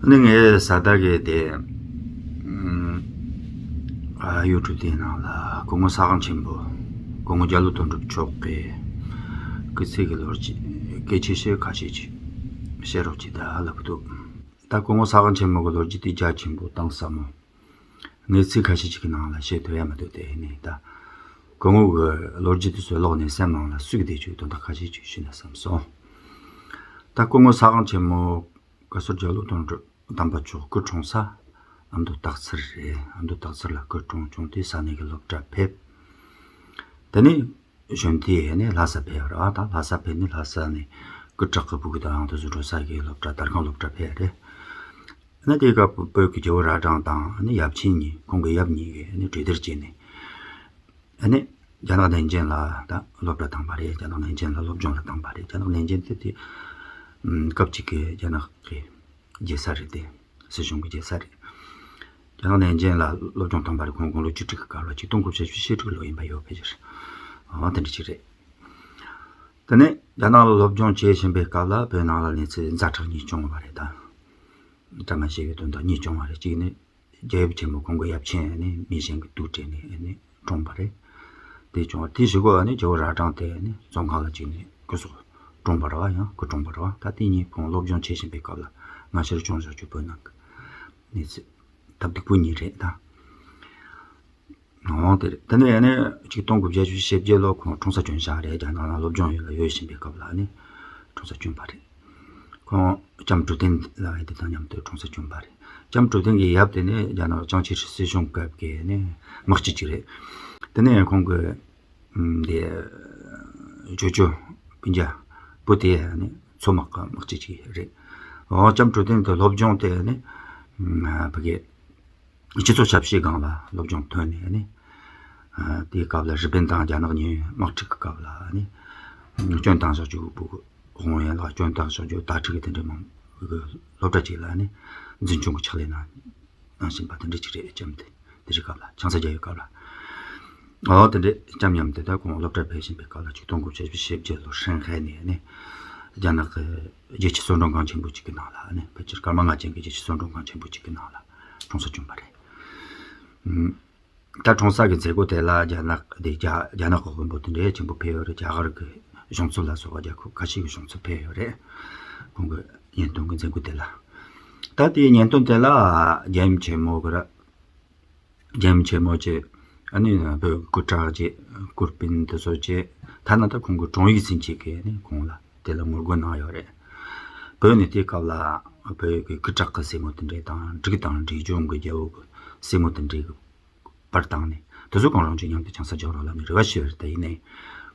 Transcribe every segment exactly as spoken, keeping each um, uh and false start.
ནི་ངས་གཟའ་ཟླ་གི་དེ་ཨ་ཡུ་ཊུབ་དེའི་ནང་ལ་སྐུ་ངོ་ས་སྒང་ཆེན་པོ་སྐུ་ངོ་རྒྱ་ལོ་དོན་གྲུབ་མཆོག་གི་སྐུ་ཚེ་གི་ལོ་རྒྱུས་སྐད་ཆ་བཤད་ཁ་ཤས་ཅིག་བཤད་རོགས་གྱིས་ད་ལབ་གི་འདུག་ད་སྐུ་ངོ་ས་སྒང་ཆེན་པོ་གི་ལོ་རྒྱུས་དེ་རྒྱ་ཆེན་པོ་གཏིང་ཟབ་མོ། ངས་ཚིག་ཁ་ཤས་ཅིག་གི་ནང་ལ་བཤད་ཐུབ་ཡ་མི་འདུག་དེ་ནས་ད་སྐུ་ངོ་གི་ལོ་རྒྱུས་དེ་ཚོའི་ཀློག་ནས་སེམས་ནང་ལ་སུས་བདེ་ཆོག་དོན་དག་ཁ་ཤས་ཅིག་ཞུས་ན་བསམ་སོང་། ད་སྐུ་ངོ་ས་སྒང་ཆེན་མོ་བཀའ་ཟུར་རྒྱ་ལོ་དོན་གྲུབ་དམ་པ་མཆོག་སྐུ་འཁྲུངས་ས་ཨ་མདོ་སྟག་འཚེར་རེད། ཨ་མདོ་སྟག་འཚེར་ལ་སྐུ་འཁྲུངས་བྱུང་དུས་ས་གནས་ཀྱི་སློབ་གྲྭ་ཕེབས། དེ་ནས་གཞོན་དུས་ནས་ལྷ་ས་ཕེབས་རེད། ཨ་ད་ལྷ་ས་ཕེབས་ནས་ལྷ་ས་ནས་སྐུ་དྲག་གི་སྤུ་གུ་དང་དེ་ཚོ་འགྲོ་ས་གི་སློབ་གྲྭ་དར་ཁང་སློབ་གྲྭ་ཕེབས་རེད། ཨ་ནི་དེའི་སྐབས་བོད་ཀྱི་རྒྱལ་བོ་རྭ་སྒྲེང་དང་ཨ་ནི་ཡབ་ཆེན་གཉིས་ཁོང་གི་ཡབ་གཉིས་ཀྱིས་ཨ་ནི་གྲོས་བསྡུར་བྱས་ནས་ཨ་ནི་རྒྱ་ནག་ནན་ཅིང་ལ་ད་སློབ་གྲྭ་བཏང་པ་རེད། རྒྱ་ནག་ནན་ཅིང་ལ་སློབ་སྦྱོང་ལ་བཏང་པ་རེད། རྒྱ་ནག་ནན་ཅིང་དེ་དེ་སྐབས་གཅིག་གི་རྒྱ་ནག་གི་རྒྱལ་ས་རེད། དེ་སྲིད་གཞུང་གི་རྒྱལ་ས་རེད། རྒྱ་ནག་ནན་ཅིང་ལ་སློབ་སྦྱོང་བཏང་པ་རེད། ཁོང་དགུང་ལོ་བཅུ་དྲུག་གི་སྐབས་ལ་ཆིག་སྟོང་དགུ་བརྒྱ་བཞི་བཅུ་ཞེ་དྲུག་ལོ་ཡིན་པ་ཡོད་ཕལ་ཆེར། འོ་དེ་འདྲ་ཅིག་རེད། དེ་ནས་རྒྱ་ནག་ལ་སློབ་སྦྱོང་བྱེད་བཞིན་པའི་སྐབས་ལ་བོད་ནང་ལ་གནས་ཚུལ་ཛ་དྲག་གཉིས་བྱུང་བ་རེད་ད། བཀྲ་མ་ཤིས་པའི་དོན་དག་གཉིས་བྱུང་བ་རེད། གཅིག་ནི་རྒྱལ་ཡབ་ཆེན་མོ་ཁོང་གི་ཡབ་ཆེན་ནི་མི་གཞན་གྱིས་དུག་སྤྲད་ནས་ནི་བཀྲོངས་པ་རེད། དེ་བྱུང་བ་དེ་བཞི་གོ་ནི་རྒྱལ་བོ་རྭ་སྒྲེང་དེ་ནི་བཙོན་ཁང་ལ་བཅུག་ནས་སྐུ་སྲོག་བཀྲོངས་པ་རེད་བ། ཡང་སྐུ་བཀྲོངས་པ་རེད་བ། ད་དེ་གཉིས་ཁོང་སློབ་སྦྱོང་བྱེད་བཞིན་པའི་སྐབས་ལ་སྔ་ཕྱིར་བྱུང་བཞག་རྒྱུ་བོད་ནང་གི་གནས་ཚུལ་སྟབས་སྡུག་པོ་གཉིས་རེད་ད། འོང་དེ་རེད། དེ་ནས་ཡང་ནས་ཆིག་སྟོང་དགུ་བརྒྱ་བཞི་བཅུ་ཞེ་བརྒྱད་ལོ་ཁོང་འཁྲུངས་ས་བྱོན་བཞག་རེད། རྒྱ་ནག་ལ་སློབ་སྦྱོང་ཡོད་ལ་ཡོད་བཞིན་པའི་སྐབས་ལ་ནི་འཁྲུངས་ས་བྱོན་པ་རེད། ཁོང་ལྕམ་གྲུབ་བསྟན་ལགས་དེ་དང་མཉམ་དུ་འཁྲུངས་ས་བྱོན་པ་རེད། ལྕམ་གྲུབ་བསྟན་གྱི་ཡབ་དེ་ནི་རྒྱ་ནག་ཅང་ཆི་སྲིད་གཞུང་སྐབས་ཀྱི་ནི་དམག་སྤྱི་ཅིག་རེད། དེ་ནས་ཁོང་གི་དེ་ཇོ་ཇོ་སྤུན་ཀྱག་བུ་དེ་ནི་མཚོ་དམག་གི་དམག་སྤྱི་ཅིག་རེད། འོ་ལྕམ་གྲུབ་བསྟན་དེ་སློབ་སྦྱོང་དེ་ནི་ཕ་གི་སྤྱི་ཚོགས་ཞབས་ཞུའི་སྒང་ལ་སློབ་སྦྱོང་ཐོན་ནས་ནི། དེའི་སྐབས་ལ་རི་པིན་དང་རྒྱ་ནག་གཉིས་དམག་འཁྲུག་གི་སྐབས་ལ་ནི་སྐྱོན་བཏང་བཞག་རྒྱུ་བུ་ཧོང་ཡན་ལགས་སྐྱོན་བཏང་བཞག་རྒྱུ་དྭ་ཕྲུག་གི་དེ་འདྲའི་མང་སློབ་གྲྭ་གཅིག་ལ་ནི་འཛིན་སྐྱོང་གི་ཕྱག་ལས་གནང་གནང་བཞིན་པ་དེ་འདྲ་ཅིག་རེད། ལྕམ་དེ་དེ་རིང་སྐབས་ལ་ཆང་ས་རྒྱག་ཡོད་སྐབས་ལ། ཨོ་དེ་འདྲའི་ལྕམ་མཉམ་དུ་ད་ཁོང་སློབ་གྲྭར་ཕེབས་བཞིན་པའི་སྐབས་ལ་ཆིག་སྟོང་དགུ་བརྒྱ་བཞི་བཅུ་ཞེ་བརྒྱད་ལོ་ཧྲིན་ཧའེ་ནས་ནི་རྒྱ་ནག་གི་རྒྱལ་སྤྱི་གསོལ་མགྲོན་ཁང་ཆེན་པོ་གཅིག་གི་ནང་ལ་ནི་ཕལ་ཆེར་སྐར་མ་ལྔ་ཅན་གྱི་རྒྱལ་སྤྱི་གསོལ་མགྲོན་ཁང་ཆེན་པོ་གཅིག་གི་ནང་ལ་འཁྲུངས་ས་བྱོན་པ་རེད། ཨུམ། ད་འཁྲུངས་ས་གི་མཛད་སྒོ་དེ་ལ་རྒྱ་ནག་དེ་རྒྱ་རྒྱ་ནག་གི་དཔོན་པོ་དེ་འདྲའི་ཆེན་པོ་ཕེབས་ཡོད་རེད། རྒྱ་གར་གྱི་གཞུང་ཚབ་ལ་སོགས་པ་རྒྱལ་ཁབ་ཁ་ཤས་ཀྱི་གཞུང་ཚབ་ཕེབས་ཡོད་རེད། ཁོང་གི་བརྙན་ཐུང་གི་མཛད་སྒོ་དེ་ལ། ད་དེའི་བརྙན་ཐུང་དེ་ལ་རྒྱལ་ཡུམ་ཆེན་མོ་གི་ར་རྒྱལ་ཡུམ་ཆེན་མོ་གྱི་ཨ་ནི་བོད་སྐུ་དྲག་ཅིག་སྐུ་སྤུན་དེ་ཚོ་ཅིག་ཐ་ན་ད་ཁོང་གི་དྲུང་ཡིག་ཚུན་ཆད་ཀྱིས་ནི་ཁོང་ལ་དེ་ལ་ངོ་རྒོལ་གནང་ཡོད་རེད། བོད་ནས་དེའི་སྐབས་ལ་བོད་ཀྱི་སྐུ་དྲག་གི་སྲས་མོ་དེ་འདྲས་དང་འབྲུག་དང་འབྲས་ལྗོངས་ཀྱི་རྒྱལ་པོ་གི་སྲས་མོ་དེ་འདྲས་ཀྱི་བར་བཏང་ནས་དེ་ཚོ་གང་རུང་ཅིག་མཉམ་དུ་ཆང་ས་རྒྱག་རོགས་ལབ་ནས་རེ་བ་ཞུས་པ་རེད། ད་ཡིན་ནའི་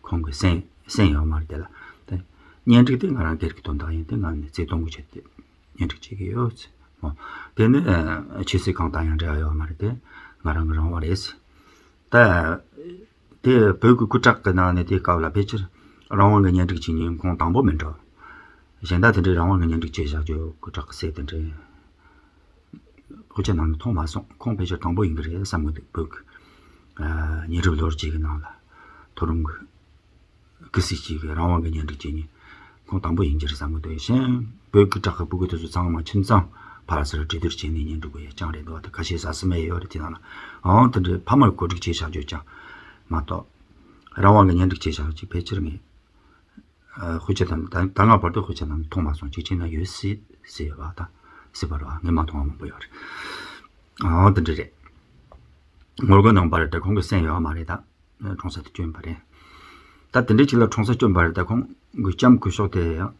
ཁོང་གིས་གསན་གསན་ཡོད་མ་རེད། དེ་ལ་ད་གཉེན་སྒྲིག་དེ་ང་རང་སྒེར་གྱི་དོན་དག་ཡིན། དེ་ང་ནས་བརྩེ་དུང་གི་ཆེད་དུ་གཉེན་སྒྲིག་བྱེད་ཀྱི་ཡོད་ཟེར། འོ་དེ་ནི་ཆོས་སྲིད་གང་དང་ཡང་འབྲེལ་བ་ཡོད་མ་རེད། དེ་ང་རང་གི་རང་དབང་རེད་ཟེར། ད་དེ་བོད་ཀྱི་སྐུ་དྲག་གི་ནང་ནས་དེའི་སྐབས་ལ་ཕལ་ཆེར་རང་དབང་གི་གཉེན་སྒྲིག་བྱེད་མཁན་ཁོང་དང་པོ་མིན་འགྲོ། གཞན་དག་དེ་འདྲའི་རང་དབང་གི་གཉེན་སྒྲིག་བྱས་བཞག་རྒྱུ་སྐུ་དྲག་གི་སྲས་དེ་འདྲའི། དཔེ་ཆ་ནང་ནས་མཐོང་མ་སོང་། ཁོང་ཕལ་ཆེར་དང་པོ་ཡིན་གྱི་རེད་བསམ་གྱི་འདུག་བོད་ཀྱི་ཨ་ཉེ་རབས་ལོ་རྒྱུས་ཀྱི་ནང་ལ་མཐོ་རིམ་གྱི་སྐུ་སྲས་གཅིག་གིས་རང་དབང་གི་གཉེན་སྒྲིག་བྱེད་མཁན་ཁོང་དང་པོ་ཡིན་གྱི་རེད་བསམ་གྱི་འདུག་གཞན་བོད་ཀྱི་དྲག་གི་སྤུ་གུ་དེ་ཚོ་ཚང་མ་ཁྱིམ་ཚང་ཕར་ཚུར་གྲོས་བསྡུར་བྱས་ནས་གཉེན་སྒྲིག་དགོས་ཡ་རྐྱང་རེད་འདུག་ད་ཁ་ཤས་ཟ་སི་མེད་ཡོད་རེད། དེ་ནང་ལ་ཨང་དེ་འདྲའི་ཕ་མར་གོ་སྒྲིག་བྱས་བཞག་རྒྱུ་རྐྱང་མ་གཏོགས་རང་དབང་གི་གཉེན་སྒྲིག་བྱས་བཞག་རྒྱུ་ཕལ་ཆེར་ངས། ཨ་དཔེ་ཆ་དང་ད་ད་སྔ་བར་དུ་དཔེ་ཆ་ནང་མཐོང་མ་སོང་། གཅིག་བྱས་ན་ཡོད་སྲིད་ཟེར་བ་དང་སྲིད་པ་རེད་བ། ངས་མ་མཐོང་བ་མང་པོ་ཡོད་རེད། ཨང་དེ་འདྲ་རེད། ངོ་རྒོལ་གནང་པ་རེད་དེ་ཁོང་གིས་གསན་ཡོད་མ་རེད། ད་འཁྲུངས་ས་དེ་བསྐྱོན་པ་རེད། ད་དེ་འདྲའི་ཅིག་ལ་འཁྲུངས་ས་བསྐྱོན་པ་རེད། ད་ཁོང་གི་ལྕམ་སྐུ་ཞབས་དེ་ཡང་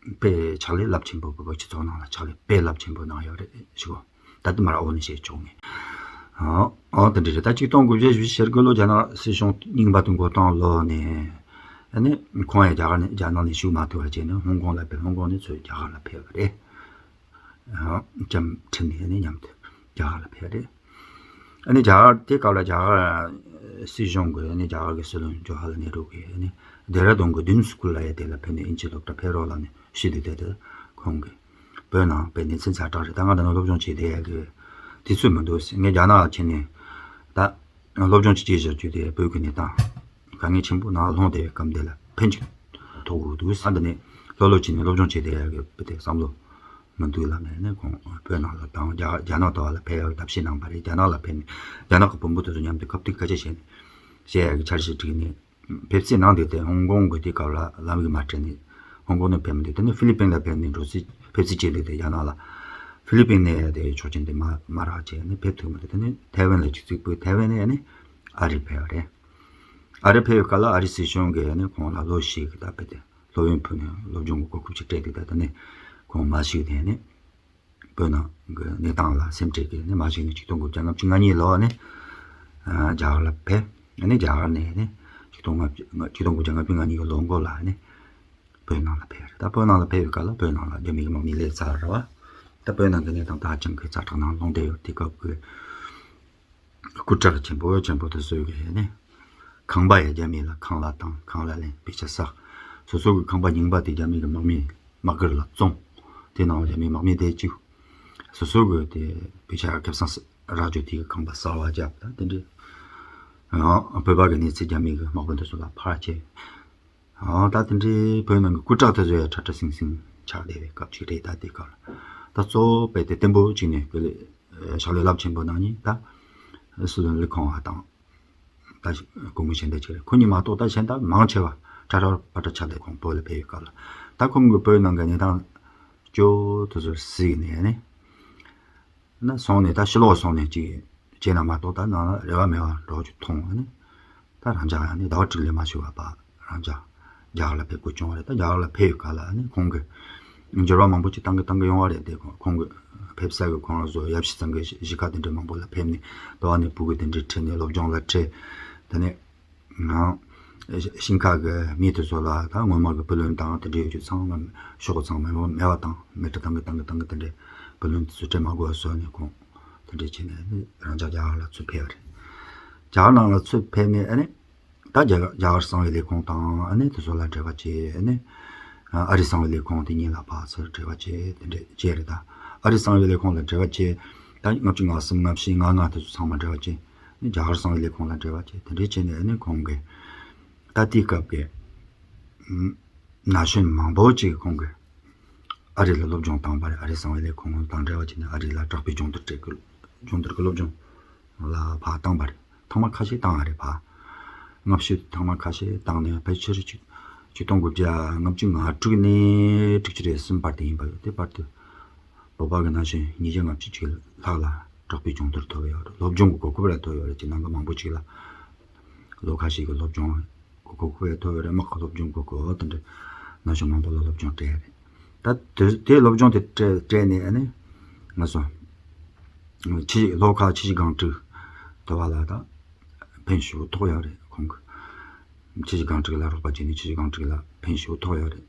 དཔེ་ཕྱག་ལས་རླབས་ཆེན་པོ་བོད་སྤྱི་ཚོགས་ནང་ལ་ཕྱག་ལས་དཔེ་རླབས་ཆེན་པོ་གནང་ཡོད་རེད་ཞུ་གོ། ད་དེ་མར་འོག་ནས་བཤད་ཆོག་ངས། ཨོ་ཨོ་དེ་འདྲ་རེད། ད་ཆིག་སྟོང་དགུ་བརྒྱ་བཞི་བཅུ་ཞེ་དགུ་ལོ་རྒྱ་ནག་སྲིད་གཞུང་རྙིང་པ་དེ་འགོ་བཏང་ལོ་ནས་ཨ་ནི་ཁོང་ཡང་རྒྱ་གར་ནས་རྒྱ་ནག་ནས་བཞུགས་མ་ཐུབ་པ་བྱས་ནས་ཧོང་ཀོང་ལ་ཕེབས། ཧོང་ཀོང་ནས་ཚུར་རྒྱ་གར་ལ་ཕེབས་པ་རེད། ཨོ་ལྕམ་ཁྲིན་ནས་ཨ་ནི་མཉམ་དུ་རྒྱ་གར་ལ་ཕེབས་རེད། ཨ་ནི་རྒྱ་གར་དེ་སྐབས་ལ་རྒྱ་གར་སྲིད་གཞུང་གིས་ཨ་ནི་རྒྱ་གར་གྱི་སྲིད་བློན་ཇོ་ཧ་ལ་ནེ་རུ་གིས་ཨ་ནི་ལྡེ་ར་ལྡུན་གྱི་ལྡུན་སི་ཀུལ་ལབ་ཡ་དེ་ལ་ཕེབས་ནས་དབྱིན་ཇི་སློབ་གྲྭ་ཕེབས་རོགས་ལབ་ནས་ཞུས་དུས་དེ་དུས་ཁོང་གིས་བོད་ནང་དཔེ་གནས་ཚུལ་ཛ་དྲག་རེད། ད་ང་ད་ནང་སློབ་སྦྱོང་བྱེད་བསྡད་ཡ་གི་དུས་ཚོད་མི་འདུག་ཟེར། ངས་རྒྱ་ནག་ཕྱིན་ནས་ད་སློབ་སྦྱོང་ཅིག་བྱེད་བཞག་རྒྱུ་དེ་བོད་ཀྱི་གནས་སྟངས་དཀའ་ངལ་ཆེན་པོ་ནང་ལྷུང་བསྡད་པའི་སྐབས་འདི་ལ་ཕན་ཅིག་ཐོགས་དགོས་འདུག་ཟེར། འདི་ནས་ལྷོད་ལྷོད་བྱས་ནས་སློབ་སྦྱོང་བྱེད་བསྡད་ཡ་གི་དཔེ་དེ་བསམ་བློ་ མི་འདུག་ལབ་ནས་ནི་ཁོང་བོད་ནང་ལ་དང་རྒྱ་རྒྱ་ནག་དུ་བ་ལ་ཕེབས་ཡག་གི་ཐབས་ཤེས་གནང་པ་རེད། རྒྱ་ནག་ལ་ཕེབས་ནས་རྒྱ་ནག་གི་བོན་པོ་དེ་ཚོ་མཉམ་དུ་ཁ་གཏུག་སྐད་ཆ་བཤད་ནས་བཤད་ཡག་གི་འཆར་གཞི་བསྒྲིགས་ནས་ཕེབས་བསུ་གནང་དུས་དེ་ཧོང་ཀོང་གི་དེ་སྐབས་ལ་ལམ་གི་མ་སྤྲད་ནས་ཧོང་ཀོང་ནས་ཕེབས་མི་འདུག་དེ་ནས་ཧྥི་ལི་པིན་ལ་ཕེབས་ནས་འགྲོ་རྩིས་ཕེབས་རྩིས་བྱས་འདུག་དེ་རྒྱ་ནག་ལ་ཧྥི་ལི་པིན་ནས་དེ་ཆོག་མཆན་དེ་མ་མ་རག་བྱས་ནས་ཕེབས་ཐུབ་མི་འདུག་དེ་ནས་ཐའེ་ཝན་ལ་ཅིག་རྩིས་པོ་ཐའེ་ཝན་ནས་ནི་ཨ་རི་ཕེབས་པ་རེད། ཨ་རི་ཕེབས་པའི་སྐབས་ལ་ཨ་རི་སྲིད་གཞུང་གིས་ནི་ཁོང་ལ་ལོ་བཞི་གི་ད་ཕེབས་ཏེ། སློབ་ཡོན་ཕུལ་ནས་སློབ་སྦྱོང་གི་གོ་སྐབས་ཅིག་སྤྲད་དེ་ད་ལྟ་ནས་ཁོང་མ་གཞི་ནས་ནི་བོད་ནང་གི་གནས་སྟངས་ལ་སེམས་ཁྲལ་གྱིས་ནི་མ་གཞི་ནས་ཆིག་སྟོང་དགུ་བརྒྱ་ལྔ་བཅུ་ང་གཉིས་ལོ་ནས་རྒྱ་གར་ལ་ཕེབས། ནི་རྒྱ་གར་ནས་ནི་ཆིག་སྟོང་ལྔ་བཅུ་ཆིག་སྟོང་དགུ་བརྒྱ་ལྔ་བཅུ་ང་གཉིས་ཀྱི་ལོ་འགོ་ལ་ནི་བོད་ནང་ལ་ཕེབས་རེད། ད་བོད་ནང་ལ་ཕེབས་པའི་སྐབས་ལ་བོད་ནང་ལ་རྒྱ་མི་གི་དམག་མི་སླེབས་ཚར་རེད་བ། ད་བོད་ནང་གི་གནས་སྟངས་ད་ཧ་ཅང་གི་ཛ་དྲག་ནང་ལྷུང་བསྡད་ཡོད། དེ་སྐབས་ཀྱི་སྐུ་དྲག་ཆེན་པོ་ཆེན་པོ་དེ་ཚོས་གི་ནི་ཁང་པ་ཡང་རྒྱ་མི་ལ་ཁང་གླ་བཏང་། ཁང་གླ་ལེན། པེ་ཆ་བསགས། སོ་སོ་གི་ཁང་པ་རྙིང་པ་དེ་རྒྱ་མི་གི་དམག་མིས་དམག་སྒར་ལ་བཙོངས། དེ་ནང་རྒྱ་མི་དམག་མི་བསྡད་བཅུག་སོ་སོ་གི་དེ་པེ་ཆ་ཁེ་བཟང་རག་རྒྱུ་དེ་གི་ཁང་པ་གསར་བ་བརྒྱབ། ད་དེ་འདྲའི་ཡང་བོད་པ་གི་གནས་ཚུལ་རྒྱ་མི་གི་དམག་དཔོན་དེ་ཚོ་ལ་ཕར་བྱས། ཨ་ད་དེ་འདྲའི་བོད་ནང་གི་སྐུ་དྲག་དེ་ཚོ་ཡང་ཁྲ་ཁྲ་སིང་སིང་ཆགས་བསྡད་པའི་སྐབས་ཅིག་རེད། ད་དེ་སྐབས་ལ་ད་གཙོ་བོ་དཔེ་དེ་བརྟན་པོ་གཅིག་ནས་དེ་ལས་ཕྱག་ལས་རླབས་ཆེན་པོ་གནང་མཁན་ད་སྲིད་བློན་ལི་ཁོང་ཧ་དང་ད་སྐུ་ངོ་གཞན་དག་ཅིག་རེད། ཁོ་གཉིས་མ་གཏོགས་ད་གཞན་དག་མང་ཆེ་བ་ཁྲ་ཁྲ་པ་ཁྲ་ཆགས་བསྡད། ཁོང་བོད་ལ་ཕེབས་ཡོད་སྐབས་ལ་ད་ཁོང་གིས་བོད་ནང་གི་གནས་སྟངས་སྐྱོ་དེ་ཚོ་གཟིགས་ནས་ནི། ན་སོང་ནས་ད་ཕྱི་ལོགས་སོང་ནས་ཅིག་བྱས་ན་མ་གཏོགས་ད་ནང་ལ་རེ་བ་མེད་པ་འདྲ་བོ་ཅིག་མཐོང་། ཨ་ནི་ད་རང་ཅག་ཡང་ནི་ཟླ་བ་དྲུག་ལས་མ་ཤི་བ་པ་རང་ཅག་རྒྱ་གར་ལ་ཕེབས་དགོས་བྱུང་བ་རེད། ད་རྒྱ་གར་ལ་ཕེབས་ཡོད་ག་ལ་ཨ་ནི་ཁོང་གི་འགྱུར་བ་མང་པོ་ཅིག་བཏང་གི་བཏང་གི་ཡོང་བ་རེད། དེ་ཁོང་གི་ཕེབས་ས་གི་ཁོང་རང་ཚོ་ཡབ་གཞིས་ཚང་གི་གཞིས་ཁ་དེ་འདྲ་མང་པོ་ལ་ཕེབས་ནས་དོ་བ་ནས་བུ་གི་དེ་འདྲ་ཁྲིད་ནས་སློབ་སྦྱོང་ལ་ཁྲིད། དེ་ནས། ནང་ཤིང་ཁ་གི་མི་དེ་ཚོ་ལ་ད་སྔོན་མ་གི་བུ་ལོན་དང་དེ་འདྲའི་ཡོད་རྒྱུ་ཚང་མ་ཤོག་གུ་ཚང་མ་མེད་པ་དང་མེ་ཏྲ་བཏང་གི་བཏང་གི་བཏང་གི་དེ་འདྲའི་བུ་ལོན་དེ་ཚོ་སྤྲད་མ་དགོས་པ་བཟོས་ནས་ཁོང་དེ་འདྲའི་བྱས་ནས་ནི་རང་ཅག་རྒྱ་གར་ལ་ཚུར་ཕེབས་པ་རེད། རྒྱ་གར་ནང་ལ་ཚུར་ཕེབས་ནས་ཨ་ནི་ད་རྒྱ་གར་རྒྱ་གར་གསང་བའི་ལས་ཁུངས་དང་ཨ་ནི་དེ་ཚོ་ལ་འབྲེལ་བ་བྱས། ཨ་ནི་ཨ་རིའི་གསང་བའི་ལས་ཁུངས་དེ་གཉིས་ལ་ཕར་ཚུར་འབྲེལ་བ་བྱས། དེ་འདྲ་བྱས་རེད། ད་ཨ་རིའི་གསང་བའི་ལས་ཁུངས་ལ་འབྲེལ་བ་བྱས། ད་ལྔ་བཅུ་ང་གསུམ་ལྔ་བཞི་ལྔ་ལྔ་དེ་ཚོ་ཚང་མ་འབྲེལ་བ་བྱས། ནི་རྒྱ་གར་གསང་བའི་ལས་ཁུངས་ལ་འབྲེལ་བ་བྱས། དེ་འདྲ་བྱས་ནས་ནི་ཁོང་གིས་ད་ལྟའི་སྐབས་ཀྱི་ན་གཞོན་མང་པོ་ཅིག་ཁོང་གིས་ཨ་རི་ལ་སློབ་སྦྱོང་བཏང་པ་རེད། ཨ་རིའི་གསང་བའི་ལས་ཁུངས་དང་འབྲེལ་བ་བྱས་ནས་ཨ་རི་ལ་དྲག་པོའི་སྦྱོང་བརྡར་སྤྲད་ཀྱི་སྦྱོང་བརྡར་གྱི་སློབ་སྦྱོང་ལ་ཕར་བཏང་པ་རེད། ཐེངས་མ་ཁ་ཤས་བཏང་བ་རེད། ཕར་སྔ་ཕྱི་ཐེངས་མ་ཁ་ཤས་བཏང་ནས་ཕལ་ཆེར་ཆིག་ཆིག་སྟོང་དགུ་བརྒྱ་ལྔ་བཅུ་ང་དྲུག་ནས་དྲུག་ཅུ་རེ་གསུམ་བར་དུ་ཡིན་པ་ཡོད། དེ་བར་དུ་བོད་པ་གི་ན་གཞོན་ཉིས་བརྒྱ་ལྔ་བཅུ་ཅིག་ལྷག་ལ་དྲག་པོའི་སྦྱོང་བརྡར་ཐོབ་ཡོད་རེད། སློབ་སྦྱོང་གི་གོ་སྐབས་ར་ཐོབ་ཡོད་རེད། ཁྱེད་ནང་གི་མང་པོ་ཅིག་ལ་ལོ་ཁ་ཤས་ཀྱི་སློབ་སྦྱོང་གི་གོ་སྐབས་ཐོབ་ཡོད་རེད། དམག་གི་སློབ་སྦྱོང་གི་གོ་སྐབས་དེ་འདྲ་ན་གཞོན་མང་པོ་ལ་སློབ་སྦྱོང་སྤྲད་ཡོད་རེད། ད་དེ་དེ་སློབ་སྦྱོང་དེ་སྤྲད་སྤྲད་ནས་ཨ་ནི་ང་ཚོ་ཕྱི་ལྷོ་ཁ་ཆུ་བཞི་སྒང་དྲུག་དེ་བ་ལ་ད་ཕན་ཞེ་པོ་ཐོགས་ཡོད་རེད། ཁོང་གི་ཆུ་བཞི་སྒང་དྲུག་ལ་རོགས་པ་བྱས་ནས་ཆུ་བཞི་སྒང་དྲུག་ལ་ཕན་ཞེ་པོ་ཐོགས་ཡོད་རེད།